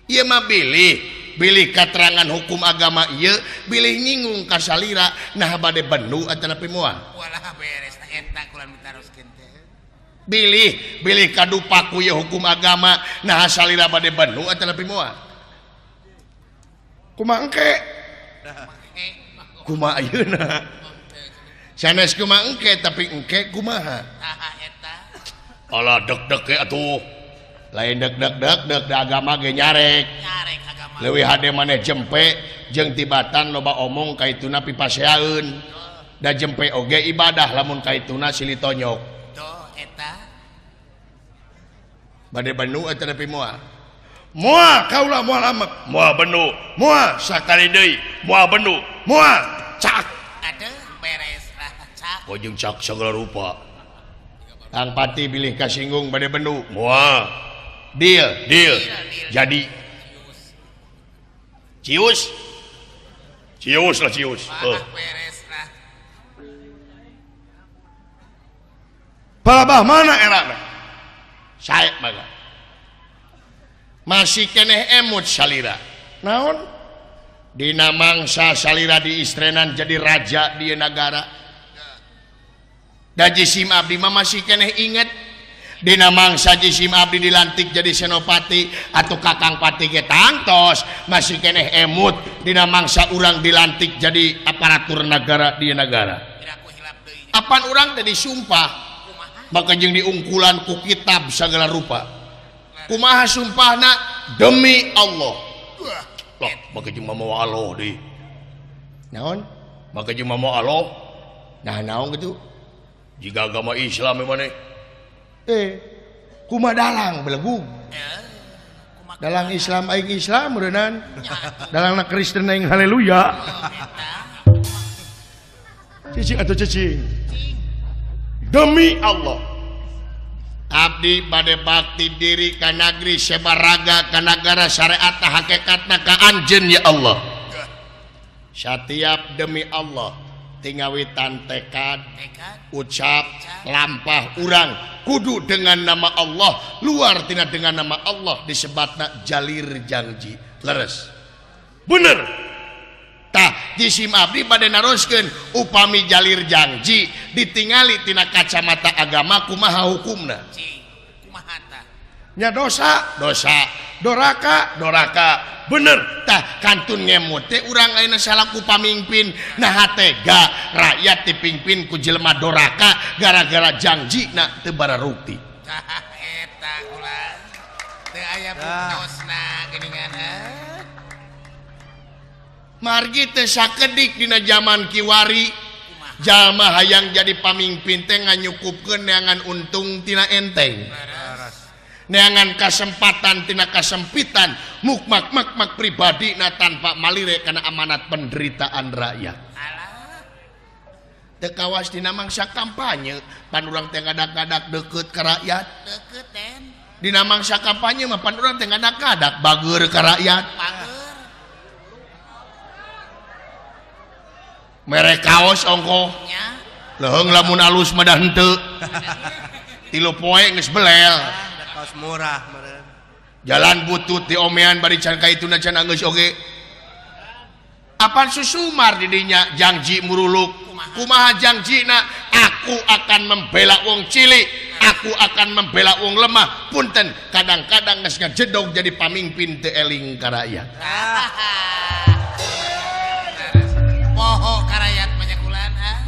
Ieu mah bilih, bilih katerangan hukum agama ieu bilih nyinggung ka salira nah bade bendu atanapi moal. Walah beres eta kula ditaroskeun teh. Bilih bilih kadupaku ye hukum agama nah salira bade bendu atanapi moal. Kumaha engke? Kumaha ayeuna? Sanes kumaha engke tapi engke kumaha? Tah eta. Alah deg-deg ge atuh. Lain deg-deg deg-deg da agama ge nyarek. Nyarek agama. Leuwih hade maneh jempe jeung tibatan loba omong kaituna pipaseaeun. Da jempe oge ibadah lamun kaituna silih tonyok. Tuh eta. Bade benu atanapi moal? Moal kaula moal amek, moal benu, moal sakali deui, moal benu, moal cak. Aduh beres lah cak. Ojung cak segala rupa. Kang Pati bilih kasinggung bade benu, moal. Deal, deal. Jadi cius. Cius lah cius. Walah beres lah. Palebah mana erana? Sae mangga. Masih keneh emut salira. Naon? Dina mangsa salira diistrenan jadi raja di nagara. Da jisim abdi mah masih keneh inget. Dina mangsa jisim abdi dilantik jadi senopati atau kakang pati ge tangtos masih keneh emut. Dina mangsa urang dilantik jadi aparatur nagara di nagara. Apan urang teh disumpah maka jeung diungkulan ku kitab sagala rupa. Kumaha sumpahna demi Allah. Loh, maka jeung mamawa Allah deui. Naon? Maka jeung mamawa Allah. Nah, naon kitu? Jika agama Islam maneh. Kumaha dalang belegug. Dalang Islam aing Islam meureunnan. Dalangna Kristen aing haleluya. Cicing atau cicing. Demi Allah. Abdi bade bakti diri ka nagri sebaraga ka nagara syariat hakikatna ka anjeun ya Allah. Satiap demi Allah tingawitan tekad, ucap, lampah urang kudu dengan nama Allah, luar tina dengan nama Allah disebatna jalir janji. Leres. Bener. Tah jisim abdi bade naroskeun upami jalir janji ditingali tina kacamata agama kumaha hukumna? Kumaha tah? Nya dosa, dosa, doraka, doraka. Bener. Tah kantun ngemut teh urang ayeuna salaku pamimpin nah tega rakyat dipimpin ku jelema doraka gara-gara janjina teu bararukti. Tah eta kula. Teu aya buktosna geuningan. Margi teh sakedik dina zaman kiwari jalma hayang jadi pamimpin teh nganyukupkeun neangan untung tina enteng, neangan kasempatan tina kasempitan, mukmak mak pribadi na tanpa malire kana amanat penderitaan rakyat. Teu kawas dina mangsa kampanye pan urang teh ngadak-ngadak deukeut ka rakyat. Deukeut ten. Dina mangsa kampanye mah pan urang teh ngadak-ngadak bageur ka rakyat. Mere kaos ongkoh leuheung lamun alus mah dah henteu 3 poe geus belel. Kaos murah meureun. Jalan butut di omean bari can ka ituna can geus oge. Apan susumar di dinya janji muruluk. Kumaha janjina? Aku akan membela wong cilik, aku akan membela wong lemah. Punten kadang-kadang geus ngajedog jadi pamimpin teu eling ka rakyat. Poho karayat manyakulan ah.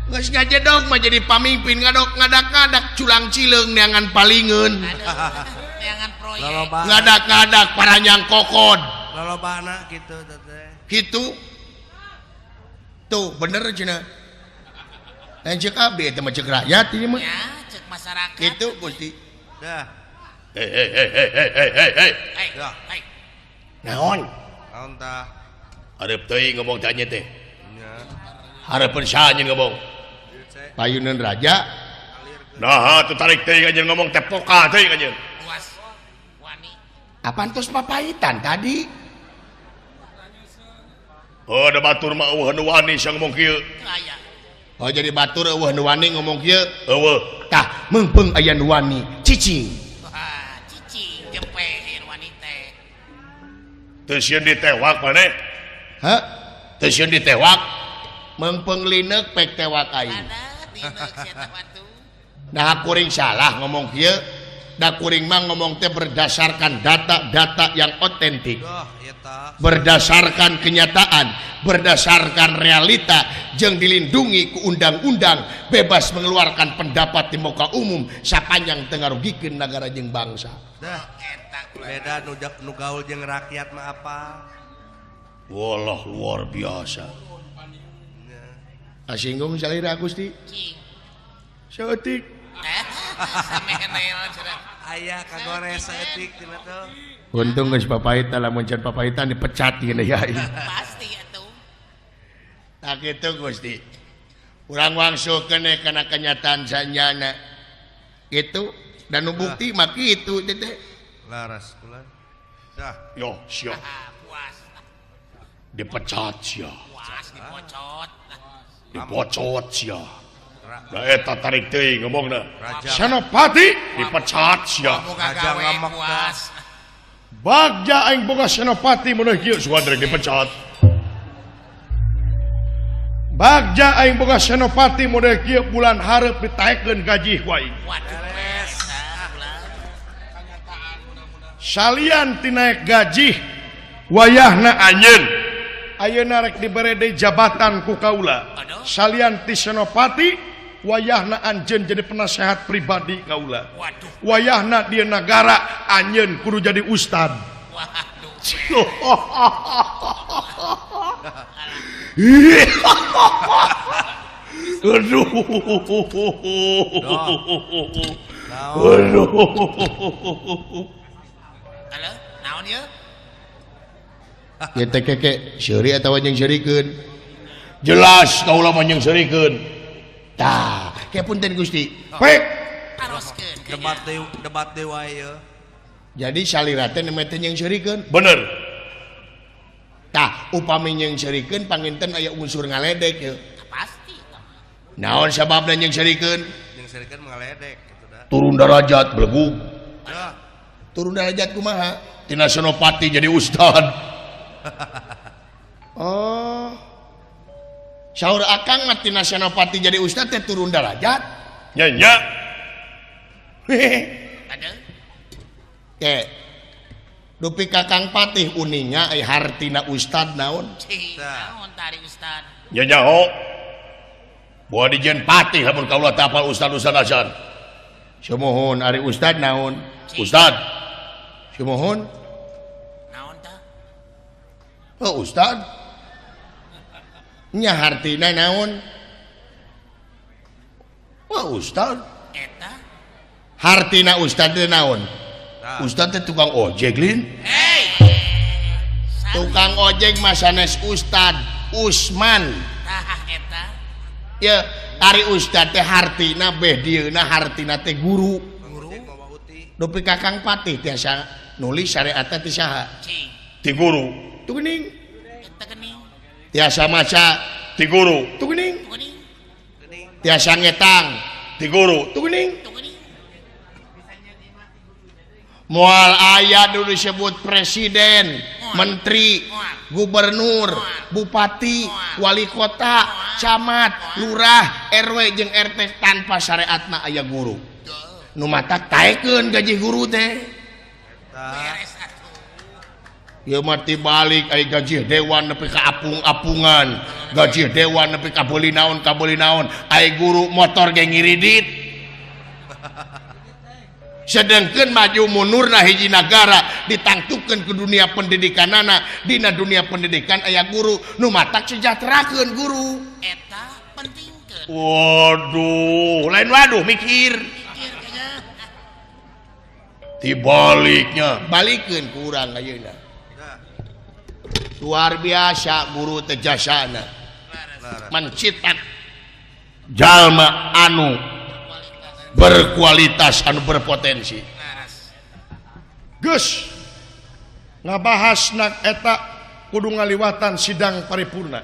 Geus ngajedog mah jadi pamimpin ngadok ngadak-ngadak culang cileung neangan palingeun. Neangan proyek. Ngadak-ngadak paranyang kokod. Lolobana kitu teh. Kitu. Tuh bener cenah. Lain ceuk abdi eta mah ceuk rakyat ieu mah. Ya, ceuk masyarakat. Kitu Gusti. Dah. Hei hei hei hei hei hei hei. Hei. Naon? Naon tah? Hareup teuing ngomong tanya teh. Hareupeun saha nyeun ngomong? Payuneun raja. Naha teu tarik teuing anjeun ngomong teh poka teuing anjeun. Puas. Wani. Apaan tos papahitan tadi? Oh, da batur mah eueuh nu wani sia ngomong kieu. Oh, jadi batur eueuh nu wani ngomong kieu. Eueuh. Tah, meungpeung aya nu wani, cicing. Wah, cicing jempe aya nu wani teh. Teu sieun ditewak maneh? Hah? Teu sieun ditewak? Meungpeung lineuk pek tewak aing. Nah kuring salah ngomong kieu. Da kuring mah ngomong teh berdasarkan data-data yang otentik. Berdasarkan kenyataan, berdasarkan realita jeung dilindungi ku undang-undang, bebas mengeluarkan pendapat di muka umum sapanjang teu ngarugikeun nagara jeung bangsa. Dah beda nu gaul jeung rakyat mah apa? Walah luar biasa. Kasinggung salira Gusti. Saeutik. Aya kagores saeutik cenah tuh. Untung geus papahitan lamun can papahitan dipecat ieu ya. Pasti atuh. Tah kitu Gusti. Urang wangsul keneh kana kenyataan sanyana. Kitu dan nu bukti mah kitu teh. Laras kula. Dah. Yo sia. Puas. Dipecat sia. Puas dipocot. Dipocot sia. Nah eta tarik teuing ngomongna. Senopati Senopati dipecat sia. Raja ngamuk puas. Bagja aing boga senopati mun kieu sugan rek dipecat. Bagja aing boga senopati model kieu bulan hareup ditaekeun gaji ku aing. Salian ti naek gaji wayahna anjeun ayeuna rek dibere deui jabatan ku kaula. Salian ti senopati wayahna anjeun jadi penasehat pribadi kaula. Wayahna di nagara anjeun kudu jadi ustad. Waduh. Aduh. Aduh. Halo, naon ieu? Ya teh keke seuri atawa jeung seurikeun? Jelas kaula mah jeung seurikeun. Tah, ke punten Gusti. Pek. Debat dewa ieu. Jadi salira teh nembe teh jeung seurikeun. Bener. Tah, upami jeung seurikeun panginten aya unsur ngaledek ieu. Pasti. Naon sababna jeung seurikeun? Jeung seurikeun ngaledek kitu da. Turun derajat belegug. Turun derajat kumaha? Tina senopati jadi ustad. Oh. Saur akang mah tina senopati jadi ustad teh turun derajat. Nya nya. Aduh. Ke. Dupi kakang patih uninga ai hartina ustad naon? Naon tari ustad? Nya nyaho. Boa dijieun patih lamun kaula teu apal ustad-ustad acan. Sumuhun ari ustad naon? Ustad. Sumuhun. Naon tah? Oh ustad. Nya hartina naon? Wah ustad. Eta. Hartina ustad teh naon? Ustad teh tukang ojek lin. Hey. Tukang ojek mah sanes ustad, Usman. Tah eta. Ya, ari ustad teh hartina beh dieuna hartina teh guru. Guru. Dupi kakang patih tiasa nulis syariat teh saha? Ti guru. Tu geuning. Eta geuning. Tiasa maca ti guru. Tu geuning. Tiasa ngetang ti guru. Tu geuning. Moal aya dulu disebut presiden, menteri, gubernur, bupati, wali kota, camat, lurah, RW jeung RT tanpa syariatna aya guru. Nu matak taekeun gaji guru teh. Ieu mah tibalik aya gaji dewan nepi ka apung-apungan, gaji dewan nepi ka beuli naon, aya guru motor ge ngiridit. Sedangkan maju mundurna hiji nagara ditangtukeun ke dunia pendidikanana, dina dunia pendidikan aya guru nu matak sejahterakeun guru. Eta pentingkeun. Waduh, lain waduh mikir. Tibaliknya, balikeun ku urang ayeuna. Luar biasa guru teh jasana. Mencitak jalma anu berkualitas anu berpotensi. Geus ngabahas nak eta kudu ngaliwatan sidang paripurna.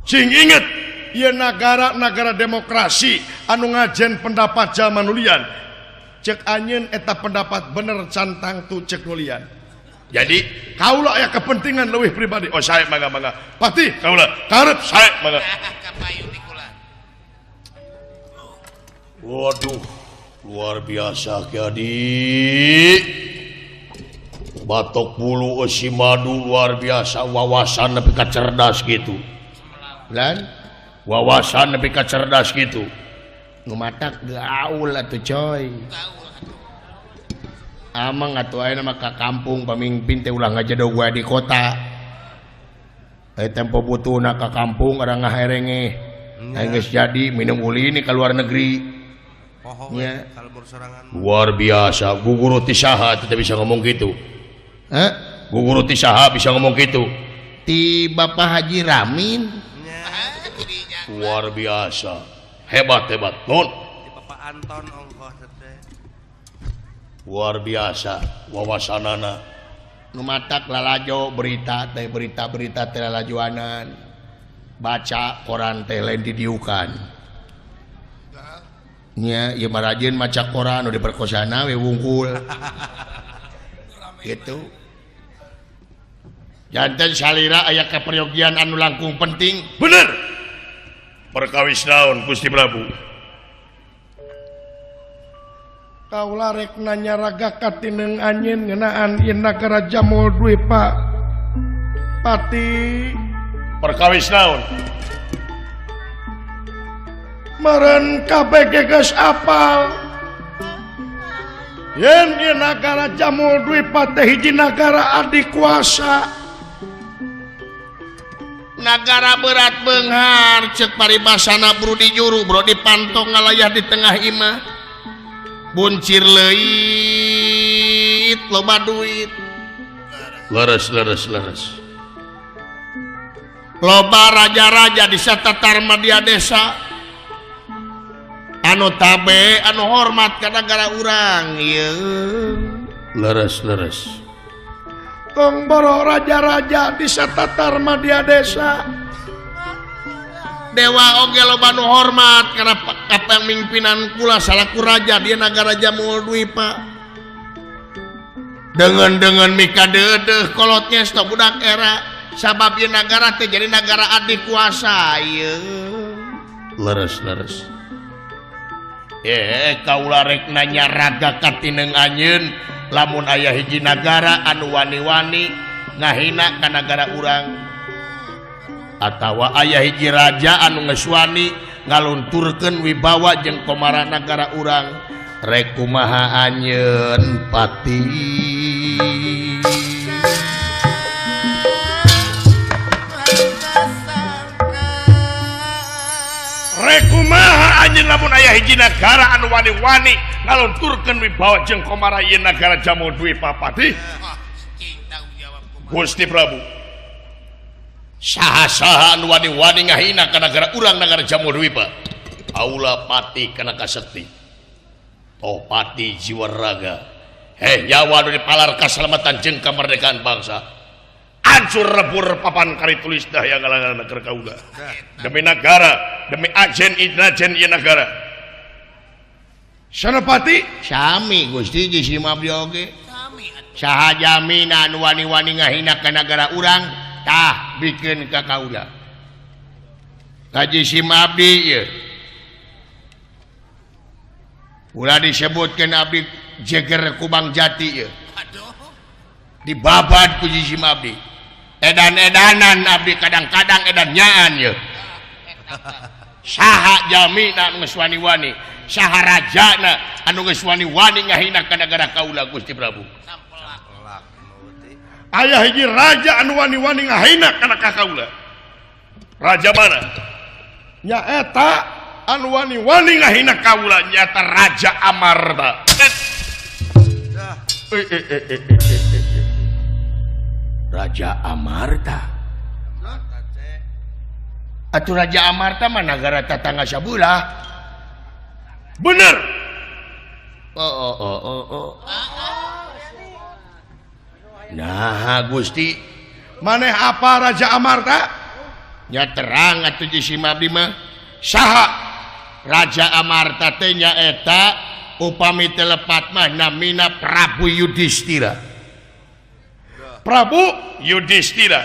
Sing inget ieu nagara-nagara demokrasi anu ngajen pendapat jalma nulian. Cek anjeun eta pendapat bener cantang tu cek nulian. Jadi kaula aya kepentingan leuwih pribadi. Oh sae mangga-mangga. Pati kaula karep sae mangga. Waduh, luar biasa Ki Adi. Batok bulu eusi madu luar biasa, wawasan nepi ka cerdas gitu. Lan wawasan nepi ka cerdas gitu. Nu matak gaul atuh coy. Amang atuh ayeuna mah ka kampung pamimpin teh ulah ngajedog wae di kota. Tempo butuhna ka kampung ada ngaherenge. Aing geus jadi minum ulin ka luar negeri. Ya. Luar biasa, guguru ti saha teh bisa ngomong gitu. Hah? Guguru ti saha bisa ngomong gitu. Ti Bapak Haji Ramin. Luar biasa. Hebat hebat. Nun. Ti Bapak Anton ongkoh teh. Luar biasa wawasanana. Nu matak lalajo berita teh berita-berita teh lalajoanan. Baca koran teh lain didiukan. Nya ieu mah rajin maca koran nu diperkosana we wungkul. Gitu. Janten salira aya kaperyogian anu langkung penting. Bener. Perkawis naon Gusti Prabu? Kaula rek nanya raga katineng anjeun ngeunaan ieu nagara Jamul Dwipa. Pati perkawis naon? Meureun kabeh geus apal. Yen ieu nagara Jamul Dwipa teh hiji nagara adikuasa. Nagara berat beunghar ceuk paribasana bro di juru bro di pantong ngalayah di tengah imah. Buncir leuit loba duit. Leres leres leres. Loba raja-raja di satatar madya desa. Anu tabe anu hormat ka nagara urang ieu. Leres leres. Tong boro raja-raja di satatar madya desa. Dewa oge loba nu hormat kana kapamimpinan kula salaku raja di nagara Jamul Dwipa. Dengan mika deudeuh kolot nyesto budak era sabab ieu nagara teh jadi nagara adikuasa ieu. Leres leres. Kaula rek nanya raga katineng anjeun lamun aya hiji nagara anu wani-wani ngahina ka nagara urang atawa aya hiji raja anu geus wani ngalunturkeun wibawa jeung komara nagara urang rek kumaha anjeun pati. Rek kumaha anjeun lamun aya hiji nagara anu wani-wani ngalunturkeun wibawa jeung komara ieu nagara Jamul Dwipa Pati. Gusti Prabu, saha-saha anu wani-wani ngahina ka nagara urang nagara Jamul Dwipa, aula pati kana kasekti. Toh pati jiwa raga. Heh nyawa anu dipalar kasalamatan jeung kamerdekaan bangsa. Hancur lebur papan kari tulis dah yang ngalangan negara kaula. Demi nagara, demi ajen inajen ieu nagara. Senopati sami Gusti Jisi abdi oge. Saha jamina anu wani-wani ngahina ka nagara urang tah bikeun ka kaula. Ka Jisi abdi ieu. Ulah disebutkeun abdi jeger Kubang Jati ieu. Dibabad ku Jisi abdi. Edan-edanan abdi kadang-kadang edan nyaan ieu. Saha jamina anu geus wani-wani, saha rajana anu geus wani-wani ngahina ka nagara kaula Gusti Prabu. Aya hiji raja anu wani-wani ngahina kana ka kaula. Raja mana? Nyaeta anu wani-wani ngahina kaula nyaeta Raja Amarta. Raja Amarta. Atuh Raja Amarta mah nagara tatangga sabelah. Bener. Oh. Nah, Gusti, maneh apa Raja Amarta? Nya terang atuh Jisi abdi mah. Saha Raja Amarta teh nyaeta upami teu lepat mah namina Prabu Yudhistira. Prabu Yudhistira.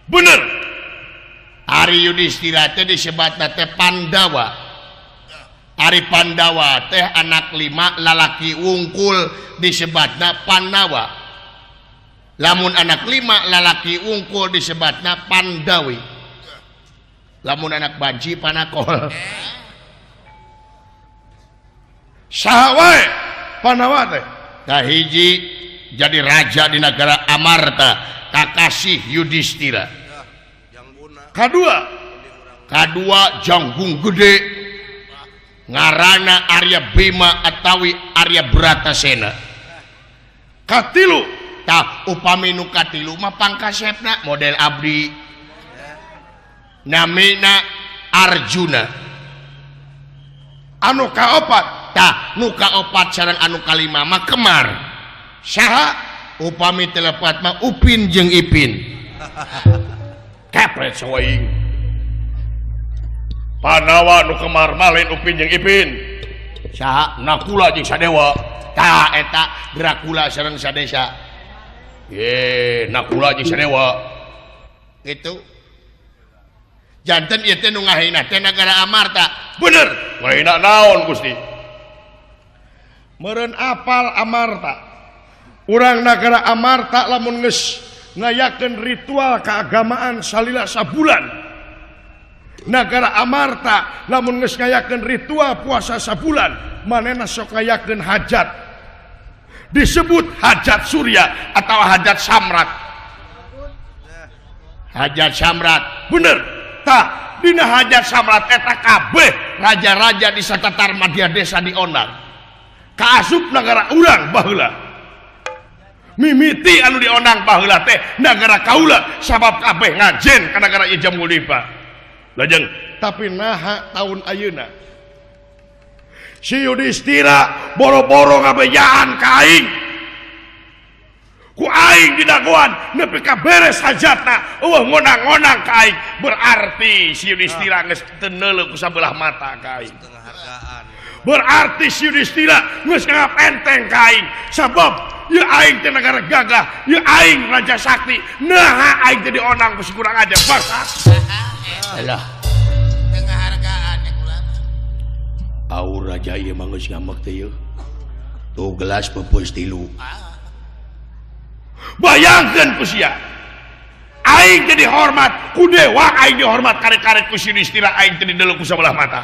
Bener. Ari Yudhistira teh disebatna teh Pandawa. Ari Pandawa teh anak lima lalaki wungkul disebatna Pandawa. Lamun anak lima lalaki wungkul disebatna Pandawi. Lamun anak banci Panakol. Saha wae Pandawa teh? Tah hiji jadi raja di nagara Amarta kakasih Yudhistira. Kadua janggung gede ngarana Arya Bima atawi Arya Bratasena. Katilu tah upami nu katilu mah pangkasepna model abdi namina Arjuna. Anu kaopat tah nu kaopat sareng anu kalima mah kemar. Saha upami telepat mah Upin jeung Ipin. Kepret sawaing. Panawa nu kemar mah lain Upin jeung Ipin. Saha Nakula jeung Sadewa. Tah eta Dracula sareng sadesa. Ye, Nakula jeung Sadewa. Gitu. Janten ieu teh nu ngahina teh nagara Amarta. Bener, ngahina naon Gusti? Meureun apal Amarta. Urang nagara Amarta lamun geus ngayakeun ritual keagamaan salila sabulan. Nagara Amarta lamun geus ngayakeun ritual puasa sabulan, manehna sok ngayakeun hajat. Disebut hajat surya atau hajat samrat. Hajat samrat. Bener. Tah, dina hajat samrat eta kabeh raja-raja di satatar madya desa diondang. Kaasup nagara urang baheula. Mimiti anu diondang baheula teh nagara kaula sabab kabeh ngajen ka nagara ieu Jambudipa. Lajeng tapi naha taun ayeuna si Yudhistira boro-boro ngabejaan ka aing. Ku aing didagoan nepi ka beres hajatna eueuh ngonang-ngonang ka aing. Berarti si Yudhistira geus teu neuleuh ku sabelah mata ka aing. Berarti si Yudhistira geus nganggap enteng ka aing sabab ieu aing teh nagara gagah, ieu aing raja sakti. Naha aing teh dionang ku si kurang ajar bangsa. Alah. Penghargaan ya kula. Aur raja ieu mah geus ngambek teh ieu. Tuh gelas peupeus tilu. Bayangkeun ku sia. Aing teh dihormat ku dewa, aing dihormat karek-karek ku si Yudhistira, aing teh dideuleu ku sabelah mata.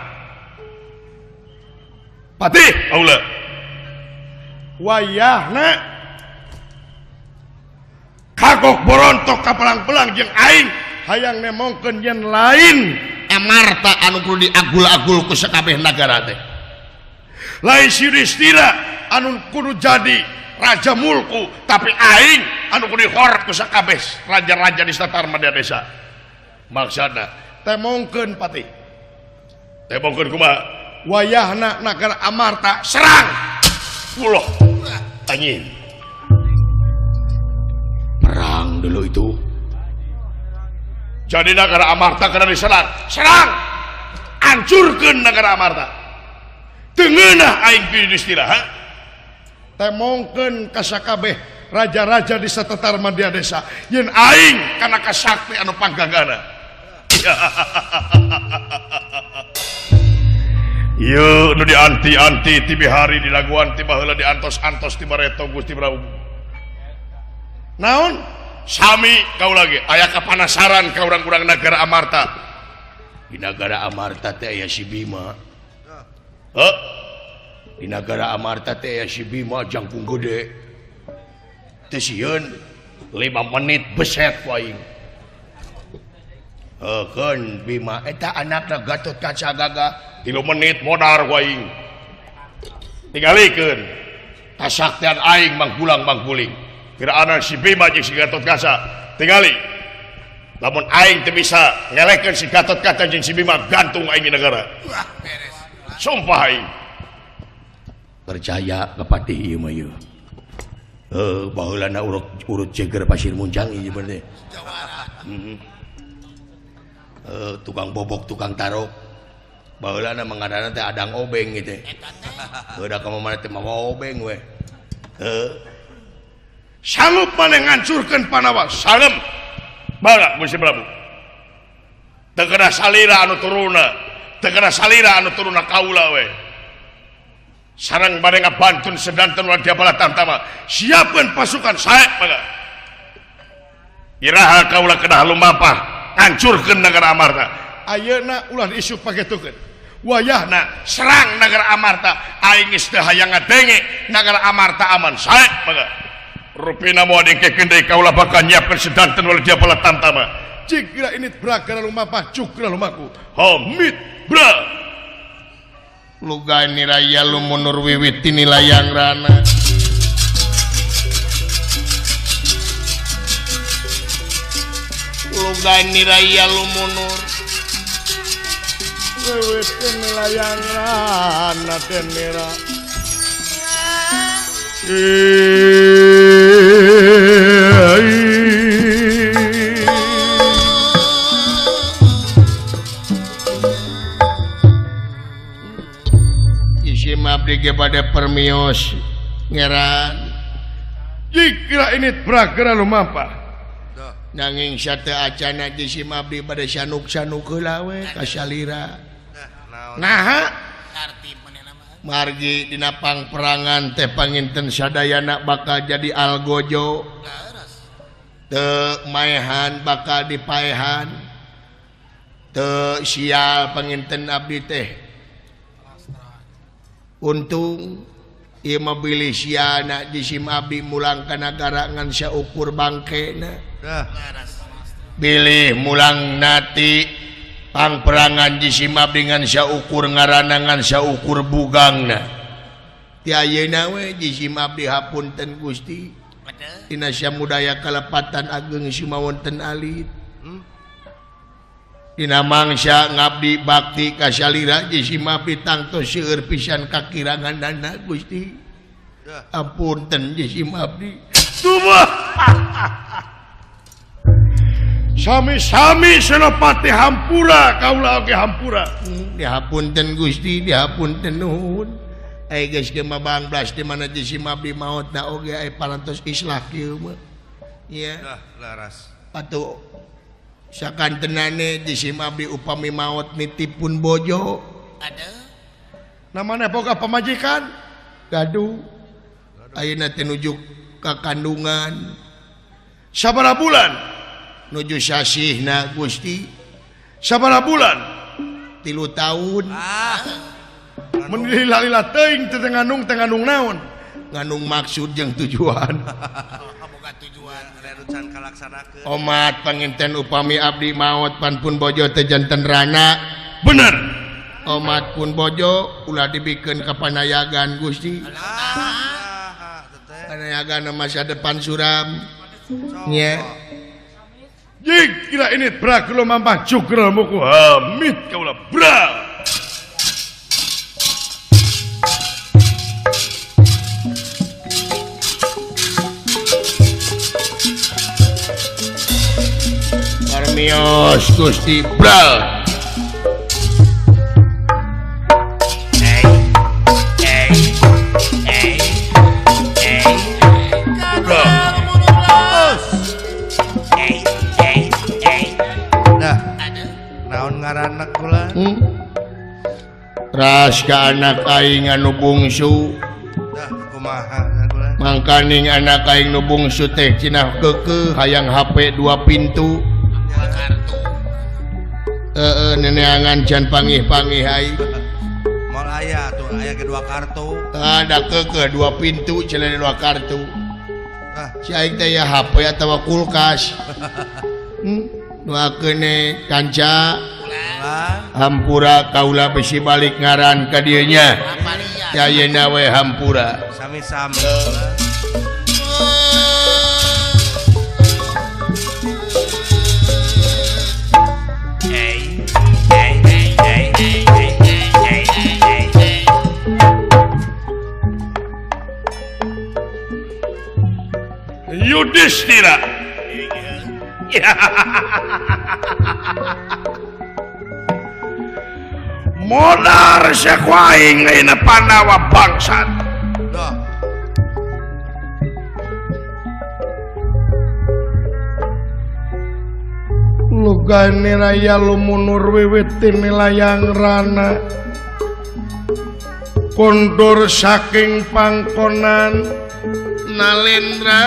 Patih kaula. Wayahna kagok borontok ka pelang-pelang jeung aing hayang nemongkeun yen lain Amarta anu kudu diagul-agul ku sakabeh nagara teh. Lain si Yudhistira anu kudu jadi raja mulku, tapi aing anu kudu dihormat ku sakabeh raja-raja di satar madya desa. Maksudna temongkeun patih. Temongkeun kumaha? Wayahna nagara Amarta serang. Ulah anjing. Perang dulu itu. Jadi nagara Amarta kena diserang. Serang. Hancurkeun nagara Amarta. Teu ngeunah aing ku Yudhistira, ha? Temongkeun ka sakabeh raja-raja di satetar madya desa yen aing kana kasakti anu panggagana. Ieu nu dianti-anti ti bihari dilaguan ti baheula diantos-antos ti bareto Gusti Prabu. Naon? Sami kau lagi aya kapanasaran ka urang-urang nagara Amarta. Di nagara Amarta teh aya si Bima. Heuh. Di nagara Amarta teh aya si Bima jangkung gede. Teu sieun 5 menit beset ku aing. Heukeun Bima eta anakna Gatotkaca gagah 3 menit modar ku aing. Tingalikeun kasaktian aing manggulang mangguling. Kiraan si Bima jeung si Gatotkaca tingali. Lamun aing teu bisa ngelekeun si Gatotkaca jeung si Bima gantung aing di negara. Wah, beres. Sumpah aing. Percaya ka patih ieu mah ieu. Heuh, baheulana urut jeger pasir muncang ieu bener teh. Tukang bobok, tukang tarok. Baheulana mangadana teh adang obeng gitu. Heuh, da ka mana teh mawa obeng we. Heuh. Sanggup maneh ngancurkeun Pandawa? Salem. Baheula Gusti Prabu. Teu kena salira anu turuna, teu kena salira anu turuna kaula we. Sareng bade ngabantun sedanten wadya bala tamtama. Siapkeun pasukan sae mangga. Iraha kaula kedah lumampah hancurkeun nagara Amarta. Ayeuna ulah diisuk pagetukeun. Wayahna serang nagara Amarta. Aing geus teu hayang ngadenge nagara Amarta aman sae mangga. Rupina moal dingkekeun deui kaula bakal nyiapkeun sedanten wadya bala tamtama. Cigra ini bragara lumampah cugra lumaku. Homit bra. Lugani raya lumunur wiwit layang rana. Lugani raya lumunur wiwit layang rana denira. Abdi ge bade permios Ngeran jika ini bragera lumampah nanging sate acana jisim abdi pada sanuk-sanuk heula we ka salira. Naha margi dina pangperangan teh panginten sadayana bakal jadi algojo teu maehan bakal dipaehan teu sial panginten abdi teh untung ieu mah bilih siana jisim abdi mulang ka nagara ngan saukur bangkena bilih mulang nati pangperangan jisim abdi ngan saukur ngaranna ngan saukur bugangna ti ayeuna we jisim abdi hapunten Gusti dina samudaya kalepatan ageng sumawonten alit dina mangsa ngabdi bakti ka salira jisim abdi tangtos seueur pisan kakiranganana Gusti apunten jisim abdi. Tubuh sami-sami Senopati hampura kaula oge hampura. Dihapunten Gusti, dihapunten nuhun. Ai geus ge mah banglas di mana jisim abdi maotna oge ai parantos islah kieu mah. Nya. Laras. Patuh sakantenane jisim abdi upami maot nitipun bojo. Aduh. Namana boga pamajikan? Gaduh. Ayeuna teh nuju ka kandungan. Sabaraha bulan? Nuju sasihna Gusti. Sabaraha bulan? 3 tahun. Mun lila-lila teuing teh ngandung teh ngandung naon? Ngandung maksud jeung tujuan. Boga tujuan can kalaksanakeun. Omat panginten upami abdi maot pan pun bojo teh janten rana. Bener. Omat pun bojo ulah dibikeun ka panayagan Gusti. Panayagan masa depan suram. Nya. Jik kira ini bragelo mampah jugrel muku hamid kaula bra. Parmios Gusti bral. Ras ka anak aing anu bungsu. Mangkaning anak aing nu bungsu teh cenah keukeuh hayang HP 2 pintu. Heeh neneangan can pangih-pangih aing. Moal aya tuh aya ge 2 kartu. Ada keukeuh 2 pintu cenah 2 kartu. Si aing teh ya HP atawa kulkas. Nuakeun kanca. Hampura kaula besi balik ngaran ka dieu nya. Ayeuna we hampura. Sami-sami. Yudhistira. Modar sekuaing ayeuna Pandawa bangsat. Lugane raya lumunur wiwit layang rana kondur saking pangkonan Nalendra.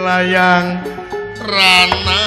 Layang rana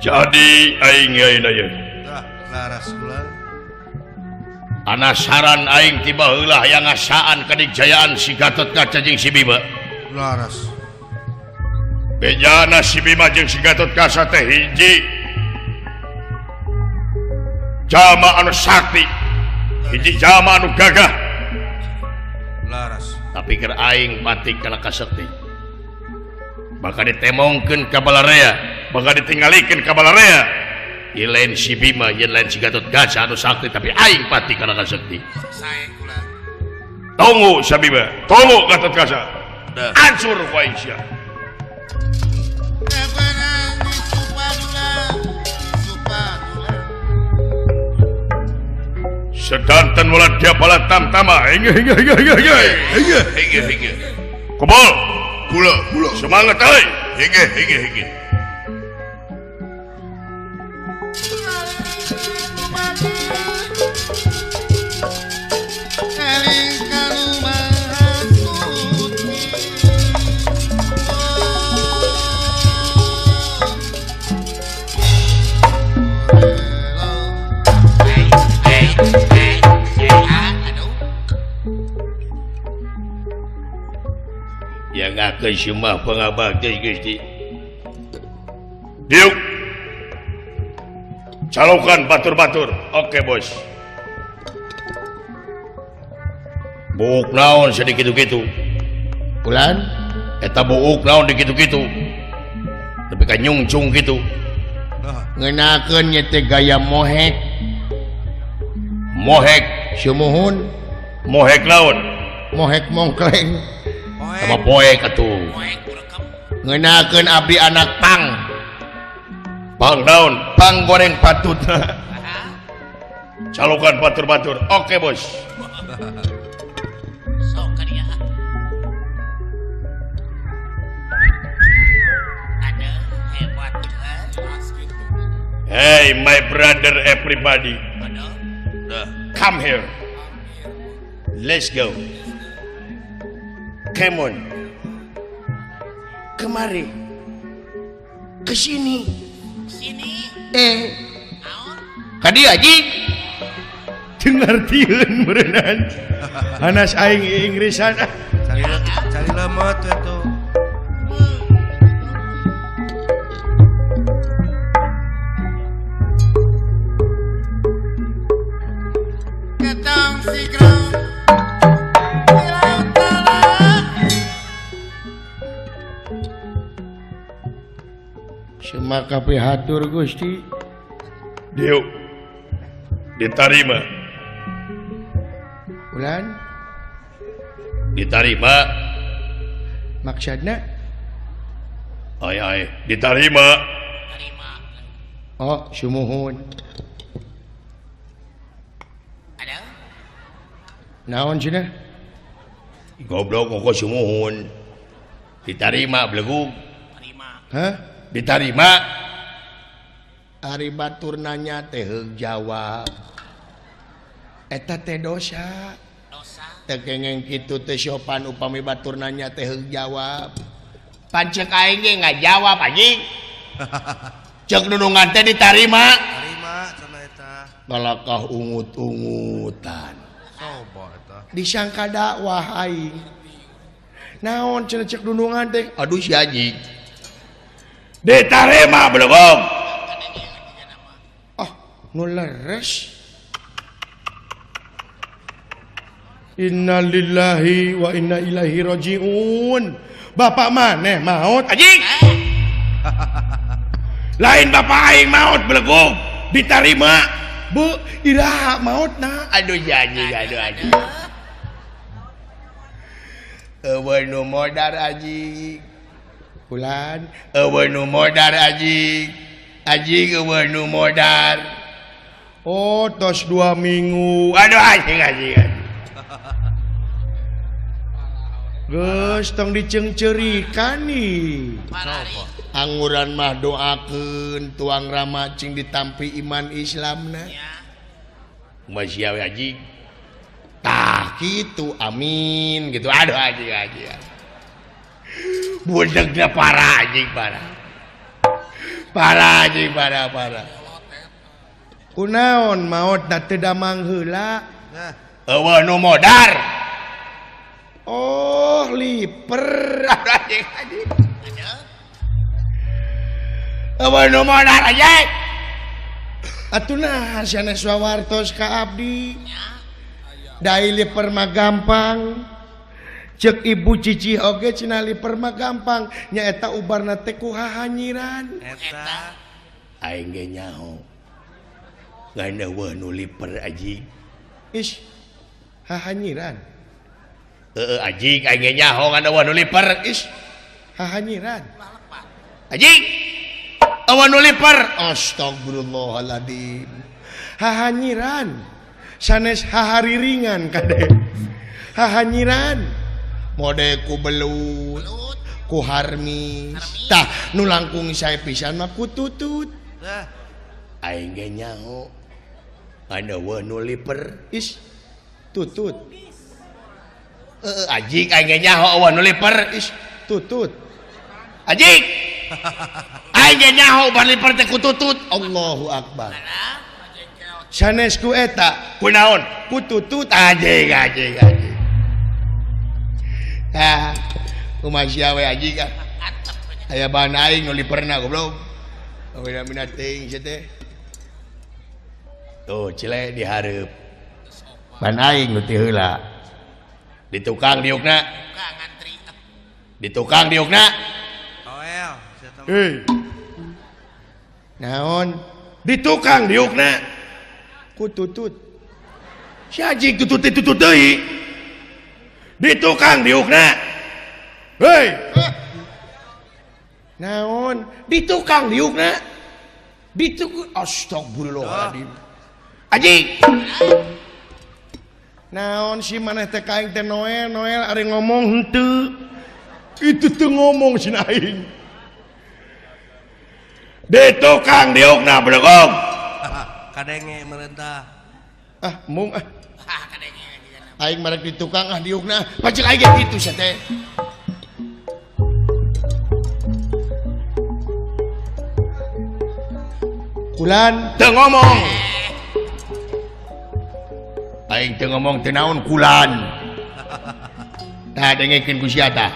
Jadi aing ayeuna ye. Tah, laras kula. Anasaran aing tiba heula hayang ngasaan kadijayaan si Gatotkaca jeung si Bima. Laras. Bejana si Bima jeung si Gatotkaca teh hiji. Jama anu sakti, hiji jama anu gagah. Laras. Tapi keur aing pati kana kasekti. Bakal ditemongkeun ka balarea, bakal ditinggalikeun ka balarea. Ieu lain si Bima, ieu lain si Gatotkaca anu sakti, tapi aing pati kana kasekti. Sae kula. Tunggu si Bima, tunggu Gatotkaca. Hancur ku aing sia. Sedanten wala dia bala tamtama. Hingga hingga hingga hingga hingga hingga hingga hingga. Kebol. Kula kula. Semangat euy. Hingga hingga hingga. Yang akan semua pengabdi Gusti. Diuk. Calokan batur-batur. Oke, bos. Buuk naon sedikit gitu. Bulan eta buuk naon dikitu-kitu. Tapi ka nyungcung gitu. Ngenakeun nya teh gaya mohek. Mohek sumuhun. Mohek naon? Mohek mongkleng. Sama poek atuh. Ngenakeun abdi anak pang. Pang naon? Pang goreng patutna. Calokan batur-batur. Oke, bos. Sok ka dia. Ada hebat. Hey, my brother everybody. Come here. Let's go. Come on. Kemari. Ke sini. Sini. Ka dieu haji. Teu ngartieun meureunnan. Anas aing Inggrisan. Cari lemot atuh. Ketang sigrang. Maka pihatur Gusti. Diuk. Ditarima. Ulan Ditarima. Maksudna? Ai ai, ditarima. Oh, sumuhun. Ada? Naon cenah? Goblok kok sumuhun. Ditarima belegug. Terima. Hah? Ditarima. Ari batur nanya teh heug jawab. Eta teh dosa. Dosa. Teu kengeng kitu teh sopan upami batur nanya teh heug jawab. Pancek aing ge ngajawab anjing. Cek nunungan teh ditarima. Tarima cenah eta. Balakah ungut-ungutan. Coba eta. Disangka dakwah aing. Naon cenah cek nunungan teh? Aduh si anjing. Ditarima belum. Oh, nu leres. Innalillahi wa inna ilaihi rajiun. Bapak maneh maot anjing. Lain bapak aing maot belegug ditarima. Bu, iraha maotna. Aduh si anjing, aduh anjing. Eueuh nu modar anjing. Kulan, eueuh nu modar anjing. Anjing eueuh nu modar. Oh, tos 2 minggu. Aduh anjing anjing. Geus tong diceungceurikan nih. Anguran mah doakeun tuang rama cing ditampi iman Islamna. Masih we anjing. Tah kitu amin gitu. Aduh anjing anjing. Budegna parah anjing parah. Parah anjing parah parah. Kunaon maot da teu damang heula. Eueuh nu modar. Oh, liper anjing anjing. Eueuh nu modar anjing. Atuh nah sanes wawartos ka abdi. Dai liper mah gampang. Cek ibu cici oge cenah liper mah gampang. Nyaeta ubarna teh ku hahanyiran. Eta aing ge nyaho. Ngan eueuh nu liper anjing. Ish, hahanyiran. Heeh anjing aing ge nyaho ngan eueuh nu liper. Ish, hahanyiran. Anjing. Eueuh nu liper. Astagfirullahaladzim. Hahanyiran. Sanes hahariringan kade. Hahanyiran. Mode ku belut, ku harmis. Tah nu langkung sae pisan mah ku tutut. Aing ge nyaho. Ngan eueuh nu liper. Ish, tutut. Heeh anjing aing ge nyaho eueuh nu liper. Ish, tutut. Anjing. Aing ge nyaho bar liper teh ku tutut. Allahu akbar. Sanes ku eta, ku naon? Ku tutut anjing anjing anjing. Tah, kumaha sia we anjing ah. Aya bahan aing nu liperna goblok. Bina-bina teuing sia teh. Tuh cile dihareup. Ban aing nu ti heula. Di tukang diukna. Di tukang diukna. Toel. Hei. Naon? Di tukang diukna. Ku tutut. Si anjing tutut tutut deui. Di tukang diukna. Hei. Naon? Di tukang diukna. Di tukang astagfirullahaladzim. Anjing. Naon si maneh teh ka aing teh Noel, Noel ari ngomong henteu. Itu teu ngomong si aing. Di tukang diukna bedegong. Kadenge merentah. Ah, mung ah. Aing marek di tukang ah diukna. Pacek aing ge kitu sia teh. Kulan teu ngomong. Aing teu ngomong teu naon kulan. Tah dengekeun ku sia tah.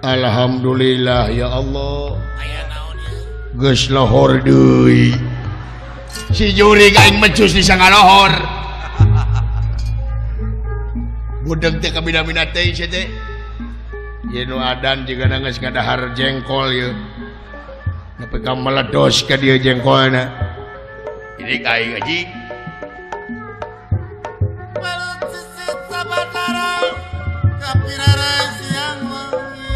Alhamdulillah ya Allah. Geus lohor deui. Si jurig aing mecus di sangalohor. Budeg teh kabina-bina teh sia teh. Ye nu adan jiga geus ngadahar jengkol ye. Nepi ka meledos ka dieu jengkolna. Ini aing anjing. Balut sisit sabatara kapirara siang wengi.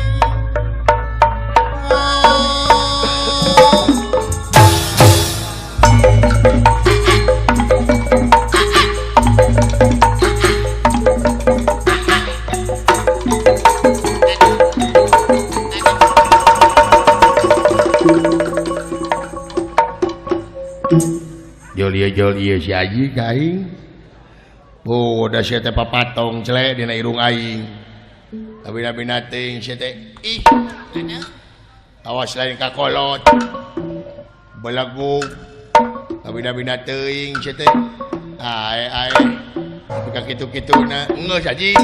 Jol ieu si Aji ka aing. Oh, da sia teh papatong cele dina irung aing. Kabina-bina teuing sia teh. Ih, awas lain ka kolot. Belegug. Kabina-bina teuing sia teh. Ae ae. Tapi ka kitu-kituna geus Aji.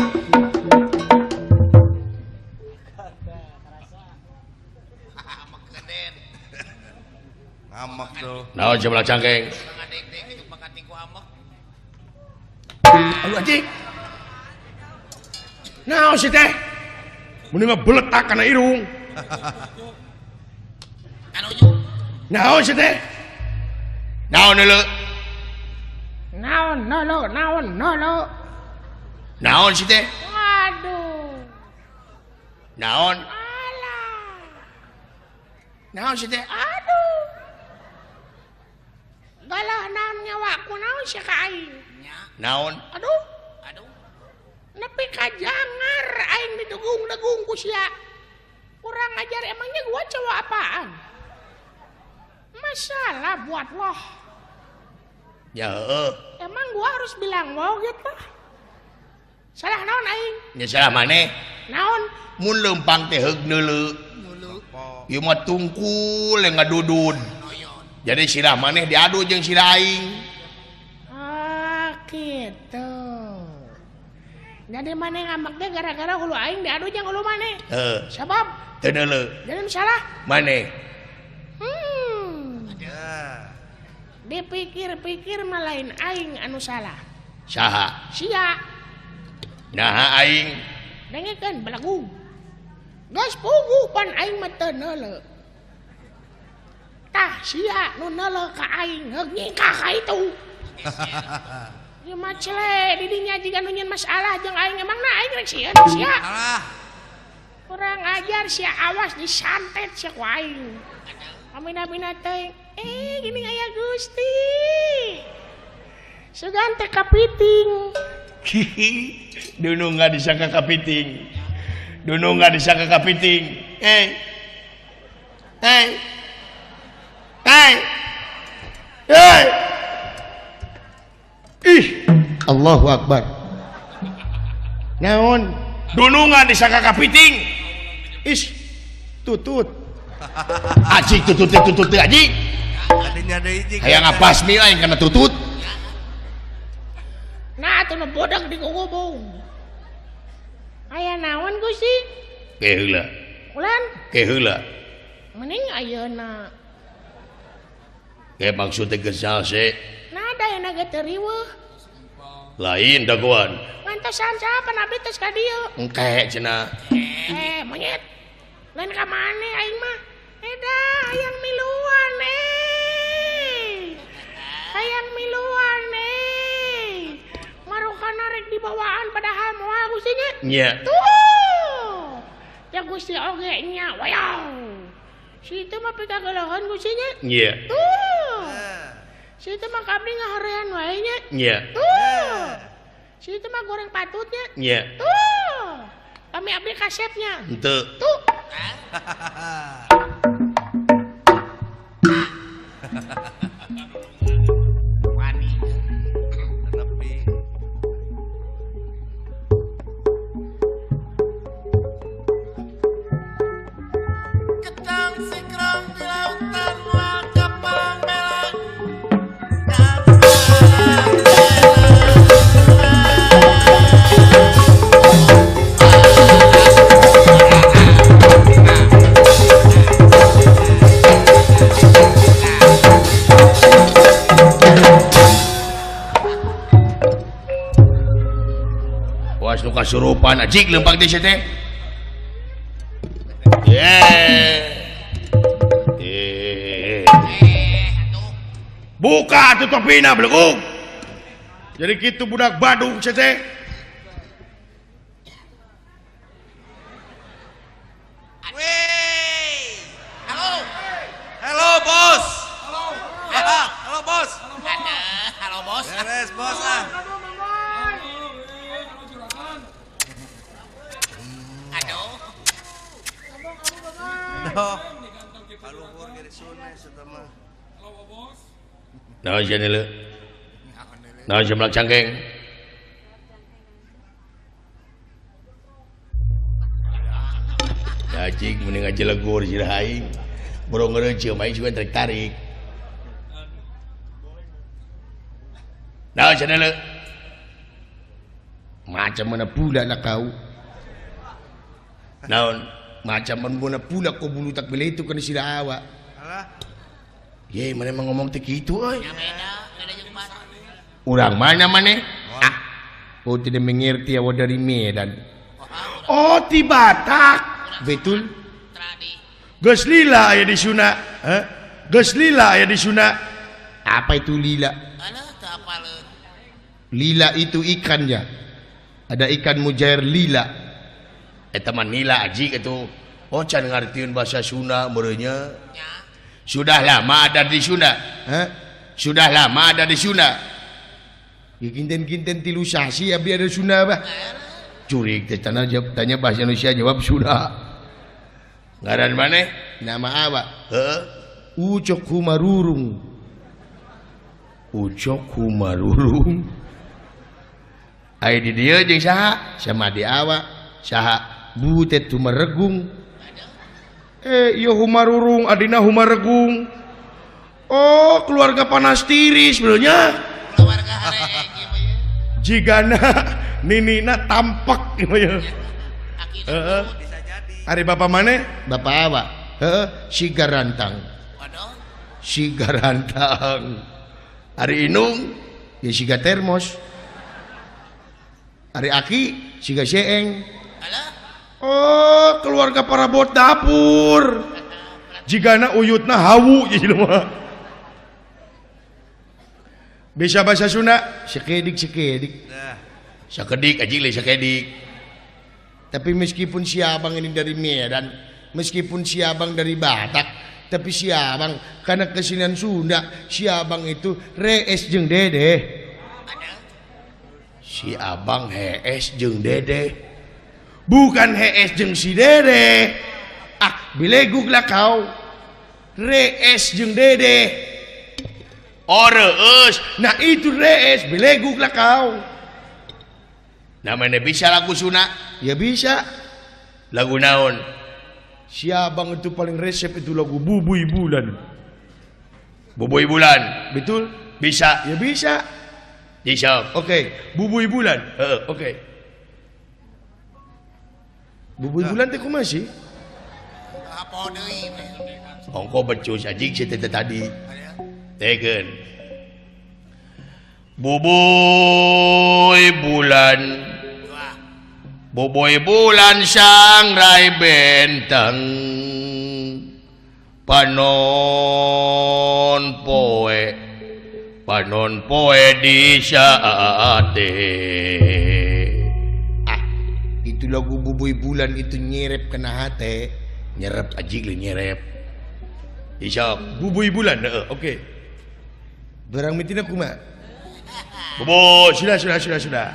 Ngamek tuh. Naon sebelah cangkeng? Aduh anjing. Naon sih teh? Mending ngebeletak kana irung. Naon sih teh? Naon deuleu? Naon nolo, naon nolo. Naon sih teh? Waduh. Naon? Alah. Naon sih teh? Aduh. Galah naon nyawaku naon sia ka aing. Naon? Aduh. Aduh. Nepi ka jangar aing didegung-degung ku sia. Kurang ajar emangnya gua cowok apaan? Masalah buat lo. Ya heeh. Emang gua harus bilang lo gitu? Salah naon aing? Nya salah maneh. Naon? Mun leumpang teh heug neuleu. Ieu mah tungkul ngadudud. Jadi sirah maneh diadu jeung sirah aing. Ah gitu. Jadi maneh ngambek teh gara-gara hulu aing diadu jeung hulu maneh. Heeh. Sabab teu neuleu. Jadi salah maneh. Dipikir-pikir mah lain aing anu salah. Saha? Sia. Naha aing? Dengekeun belagu. Geus puguh pan aing mah teu neuleu. Tah sia nu neuleu ka aing heug nyingkah ka itu. Ieu mah cele di dinya jiga nu nyeun masalah jeung aing emangna aing rek sieun sia. Alah. Kurang ajar sia awas disantet sia ku aing. Amina-amina teh gini aya Gusti. Sugan teh kapiting. Dunu nggak disangka kapiting. Dunu nggak disangka kapiting. Hey. Hey. Hey. Hey. Ih, Allahu Akbar. Naon? Dunu nggak disangka kapiting. Ih, tutut. Aji tutut tutut aji. Hayang ngapasmi aing kana tutut. Nah atuh nu bodag di gugubung. Aya naon Gusti? Ke heula. Ulan? Ke heula. Mending ayeuna. Ke maksud teh gesal se. Nah da ayeuna ge teu riweuh. Lain dagoan. Ngantosan saha pan abdi tos ka dieu. Engke cenah. Monyet. Lain ka maneh aing mah. Eda hayang miluan Hayang miluan Marukana rek dibawaan padahal moal Gusti nya. Nya. Tuh. Ya Gusti oge nya wayau. Si itu mah pikageuleuheun Gusti nya. Nya. Tuh. Si itu mah ka abdi ngahorean wae nya. Nya. Tuh. Si itu mah goreng patutnya. Nya. Tuh. Kami abdi kasepnya. Henteu. Tuh. Wani. Nepi. Ketang sikrong di lautan moal kapalang bela. Awas nu kasurupan ajik lempang teh teh. Buka atuh topina belegug. Jadi kitu budak Badung teh. Wey. Halo. Halo bos. Halo. Halo bos. Halo bos. Beres bos ah. Aduh. Aduh. Kaluhur gede sunai satama. Naon sia neuleu? Naon sia melak cangkeng? Cacing mending ngajelegur sirah aing. Borong ngeureun aing sugan tarik-tarik. Naon sia neuleu? Macam mana pula nak kau? Naon? Macam mana pula kau bulu tak bela itu kana sirah awak. Alah. Ye, mana emang ngomong teh kitu euy. Ya beda, beda jeung mana. Urang mana maneh? Ah. Oh tidak mengerti awak dari Medan. Oh ti Batak. Betul. Tradi. Geus lila aya di Sunda. Heh? Geus lila aya di Sunda. Apa itu lila? Alah teu apaleun. Lila itu ikan ya. Ada ikan mujair lila. Eta mah nila aji itu. Oh can ngartieun bahasa Sunda meureunnya. Nya. Sudah lama ada di Sunda. Heh? Sudah lama ada di Sunda. Ya kinten-kinten tilu sasi abdi ada Sunda bah. Curik teh tanah jawab tanya bahasa Indonesia jawab Sunda. Ngaran maneh? Nama awak? Heeh. Ucok Humarurung. Ucok Humarurung. Aya di dieu jeung saha? Sama di awak. Saha? Butet Humaregung. Ieu Humarurung adina Humaregung. Oh, keluarga panas tiris sebenarnya. Keluarga hareek ieu mah ye. Jigana ninina tampak ieu mah ye. Heeh. Bisa jadi. Ari bapak maneh? Bapak awak. Heeh, siga rantang. Waduh. Siga rantang. Ari inung ya siga termos. Ari aki siga seeng. Alah. Oh, keluarga parabot dapur. Jigana uyutna hawu jadi mah. Bisa bahasa Sunda? Sekedik sekedik. Nah, Sakedik aji lain sakedik. Tapi meskipun si abang ini dari Medan, meskipun si abang dari Batak, tapi si abang karena kesenian Sunda, si abang itu rees jeung dedeh. Si abang hees jeung dedeh. Bukan hees jeung si dedeh. Ah, bileguk lah kau. Rees jeung dedeh. Oh, reus. Nah itu rees, bileguk lah kau. Namanya bisa lagu Sunda? Ya bisa. Lagu naon? Si abang itu paling resep itu lagu Bubui Bulan. Bubui Bulan. Betul? Bisa. Ya bisa. Bisa. Oke, Bubui Bulan. Heeh. Oke. Bubui Bulan teh kumaha sih? Apa deui mah. Ongko becus anjing si teh tadi. Tegen. Bubui bulan. Bubui bulan sangrai benteng. Panon poe. Panon poe di saate. Ah, itu lagu Bubui Bulan itu nyerep kena hate. Nyerep anjing lu nyerep. Isok. Bubui Bulan. Heeh, oke. Barang mitina kumaha? Bubui. Sudah, sudah, sudah, sudah.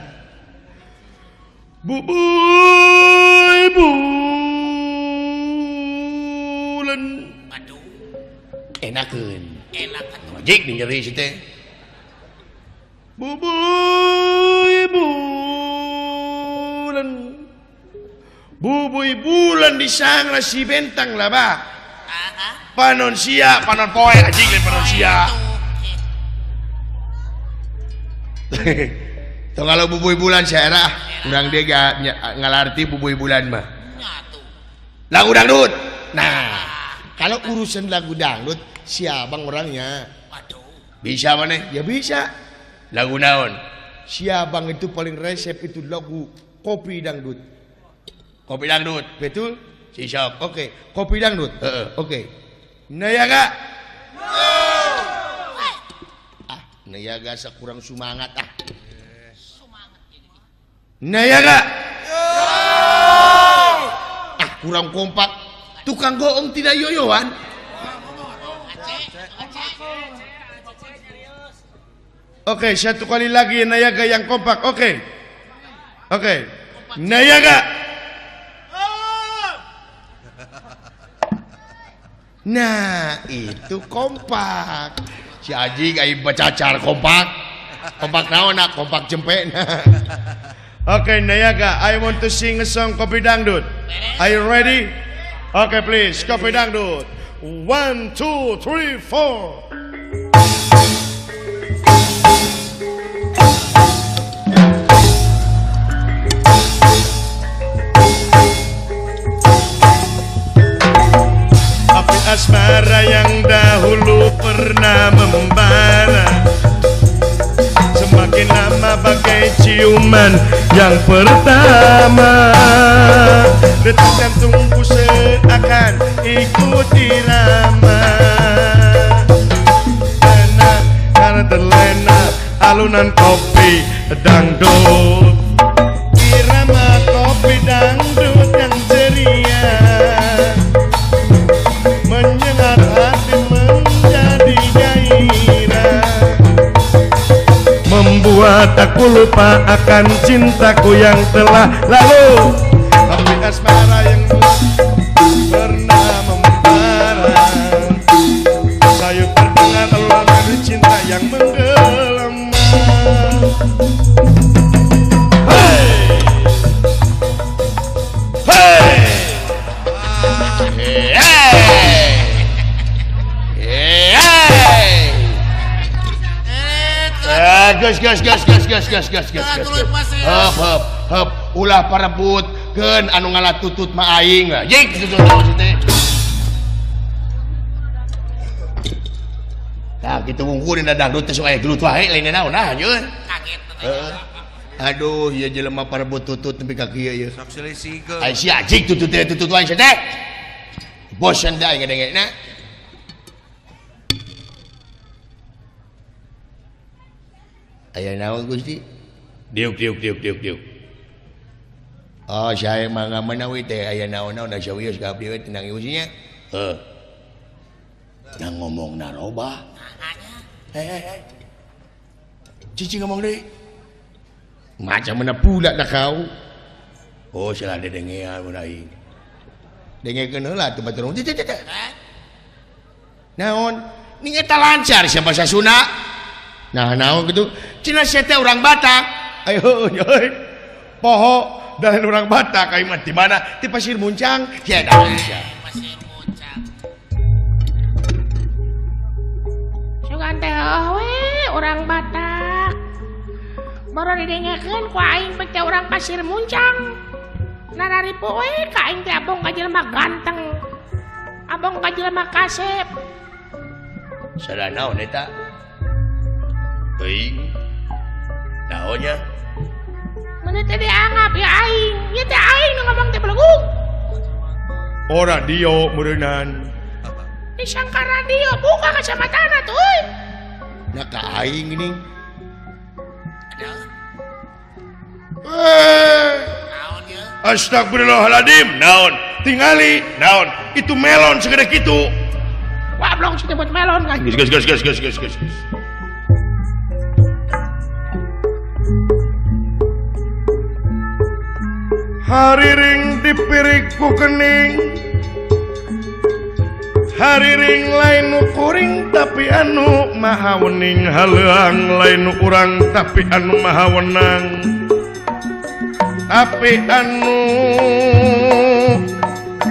Bubui Bulan. Aduh, Enakeun. enak atuh. Anjing nih nyeri si teh. Bubui Bulan. Bubui Bulan disangra si bentang lah bah. Aha. Panon sia, panon poe anjing lain panon sia. Tuh kalau Bubui Bulan saya urang dia gak ngalarti Bubui Bulan mah. Nyatu. Lagu dangdut. Nah, kalau urusan lagu dangdut si abang orangnya. Waduh. Bisa mana? Ya bisa. Lagu naon? Si abang itu paling resep itu lagu kopi dangdut. Kopi dangdut. Betul? Sisok. Oke, kopi dangdut. Heeh. Oke. Nayaga. Ah, nayaga kurang semangat ah. Nayaga. Ah, kurang kompak. Tukang goong tidak yoyoan. Oke, satu kali lagi Nayaga yang kompak. Oke. Oke. Nayaga. Nah, itu kompak. Si anjing aing bacacar kompak. Kompak naon nak? Kompak jempe. Oke, Nayaga, I want to sing a song Kopi Dangdut. Are you ready? Oke, please, Kopi Dangdut. 1, 2, 3, 4. Api asmara yang dahulu pernah membara, semakin lama bagai ciuman yang pertama. Detak jantungku seakan ikut irama. Enak karena terlena alunan kopi dangdut. Irama kopi dangdut yang ceria menyengat hati menjadi gairah, membuat aku lupa akan cintaku yang telah lalu. Api asmara yang pernah membara, sayup terdengar alunan cinta yang menggema. Hey! Hey! Geus geus geus geus geus geus geus geus. Heup heup heup ulah parebutkeun anu ngalatutut mah aing. Jik tutut teh. Tah kitu wungkul dina dangdut teh sok aya gelut wae lain naon nah anjeun. Kaget teh. Aduh, ieu jelema parebut tutut nepi ka kieu ieu. Sok selisikeun. Ai sia jik tutut teh tutut wae sia teh. Bosen da aing ngadengena. Aya naon Gusti? Diuk diuk diuk diuk diuk. Oh, saya mah menawi teh aya naon-naon da sawios ka abdi we tenang ieu nya. Heuh. Nah ngomong narobah. Hei. Cici ngomong deui. Macam mana pula dah kau? Oh, salah dedengean mun aing. Dengekeun heula teu batur. Naon? Ning eta lancar sia basa Sunda. Nah, naon kitu? Cenah sia teh urang Batak. Ayo, euy. Poho da lain urang Batak aing mah di mana? Di Pasir Muncang. Sia da sia. Pasir Muncang. Sugan teh we urang Batak. Baru didengekeun ku aing teh urang Pasir Muncang. Nararipu we ka aing teh abong ka jelema ganteng. Abong ka jelema kasep. Salah naon eta? Teuing. Naonnya? Mun teh dianggap ya aing. Ieu teh aing nu ngomong teh belegung. Oh radio meureunan. Disangka radio buka kacamatana tuh euy. Nah ka aing geuning. Astagfirullahaladzim, naon tingali naon itu melon segede kitu. Wablong sih buat melon kan. Geus geus geus geus geus geus. Hariring dipirik ku kening, hariring lain nu kuring tapi anu maha wening, haleuang lain nu urang tapi anu maha wenang, tapi anu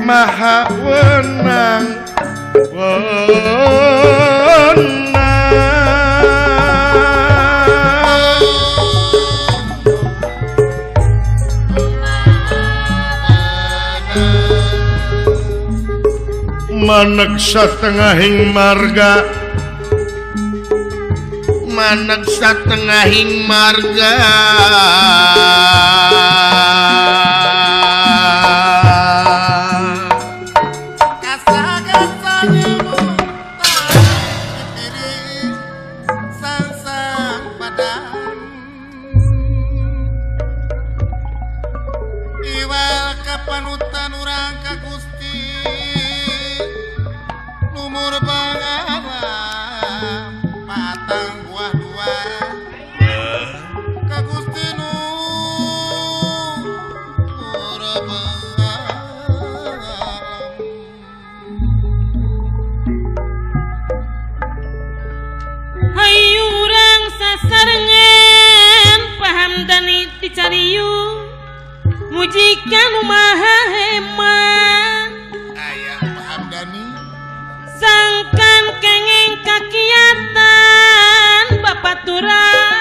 maha wenang wenang. Manek satengahing marga, manek satengahing marga. Mujikan maha hemat ayah Hamdani sangkan kengeng kakiatan Bapak Turah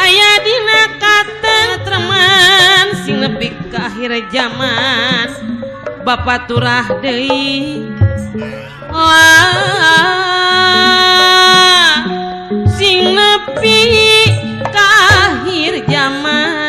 ayah dina katentreman sing nepi ka akhir zaman Bapak Turah deui sing nepi ka akhir zaman.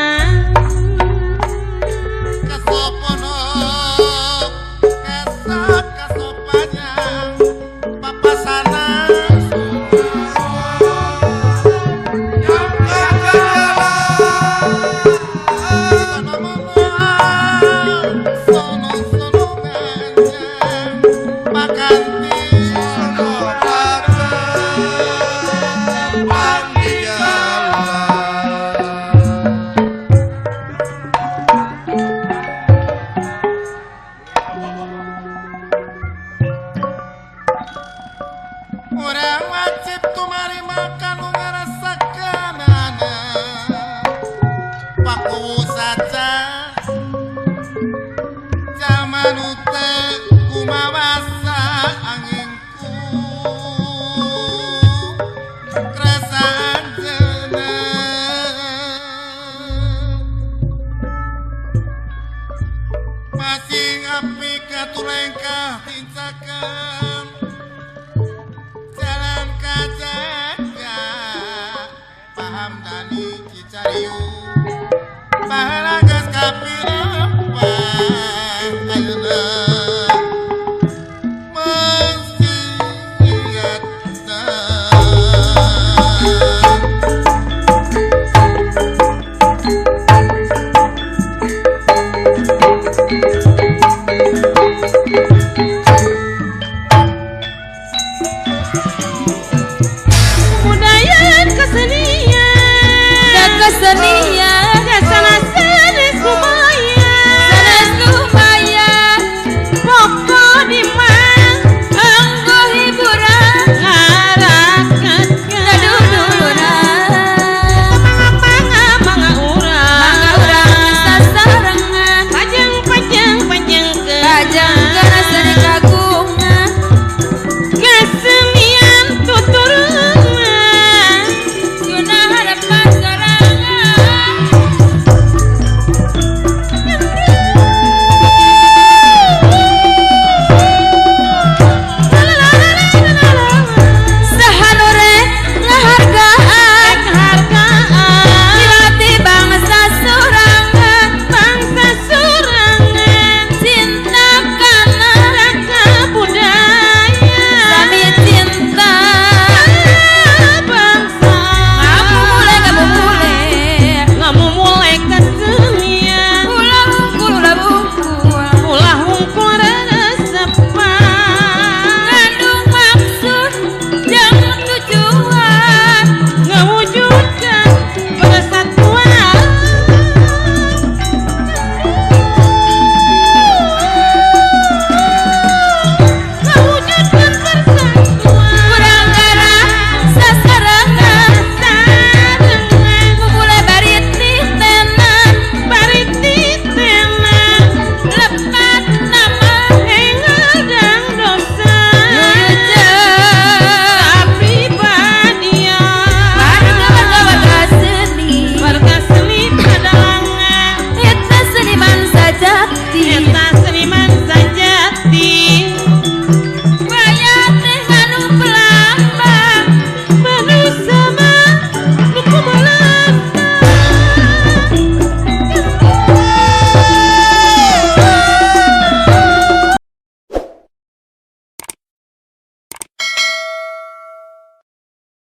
Kerasaan. Lengkah tincakan jalan kajaja paham dani Cicariu pahala.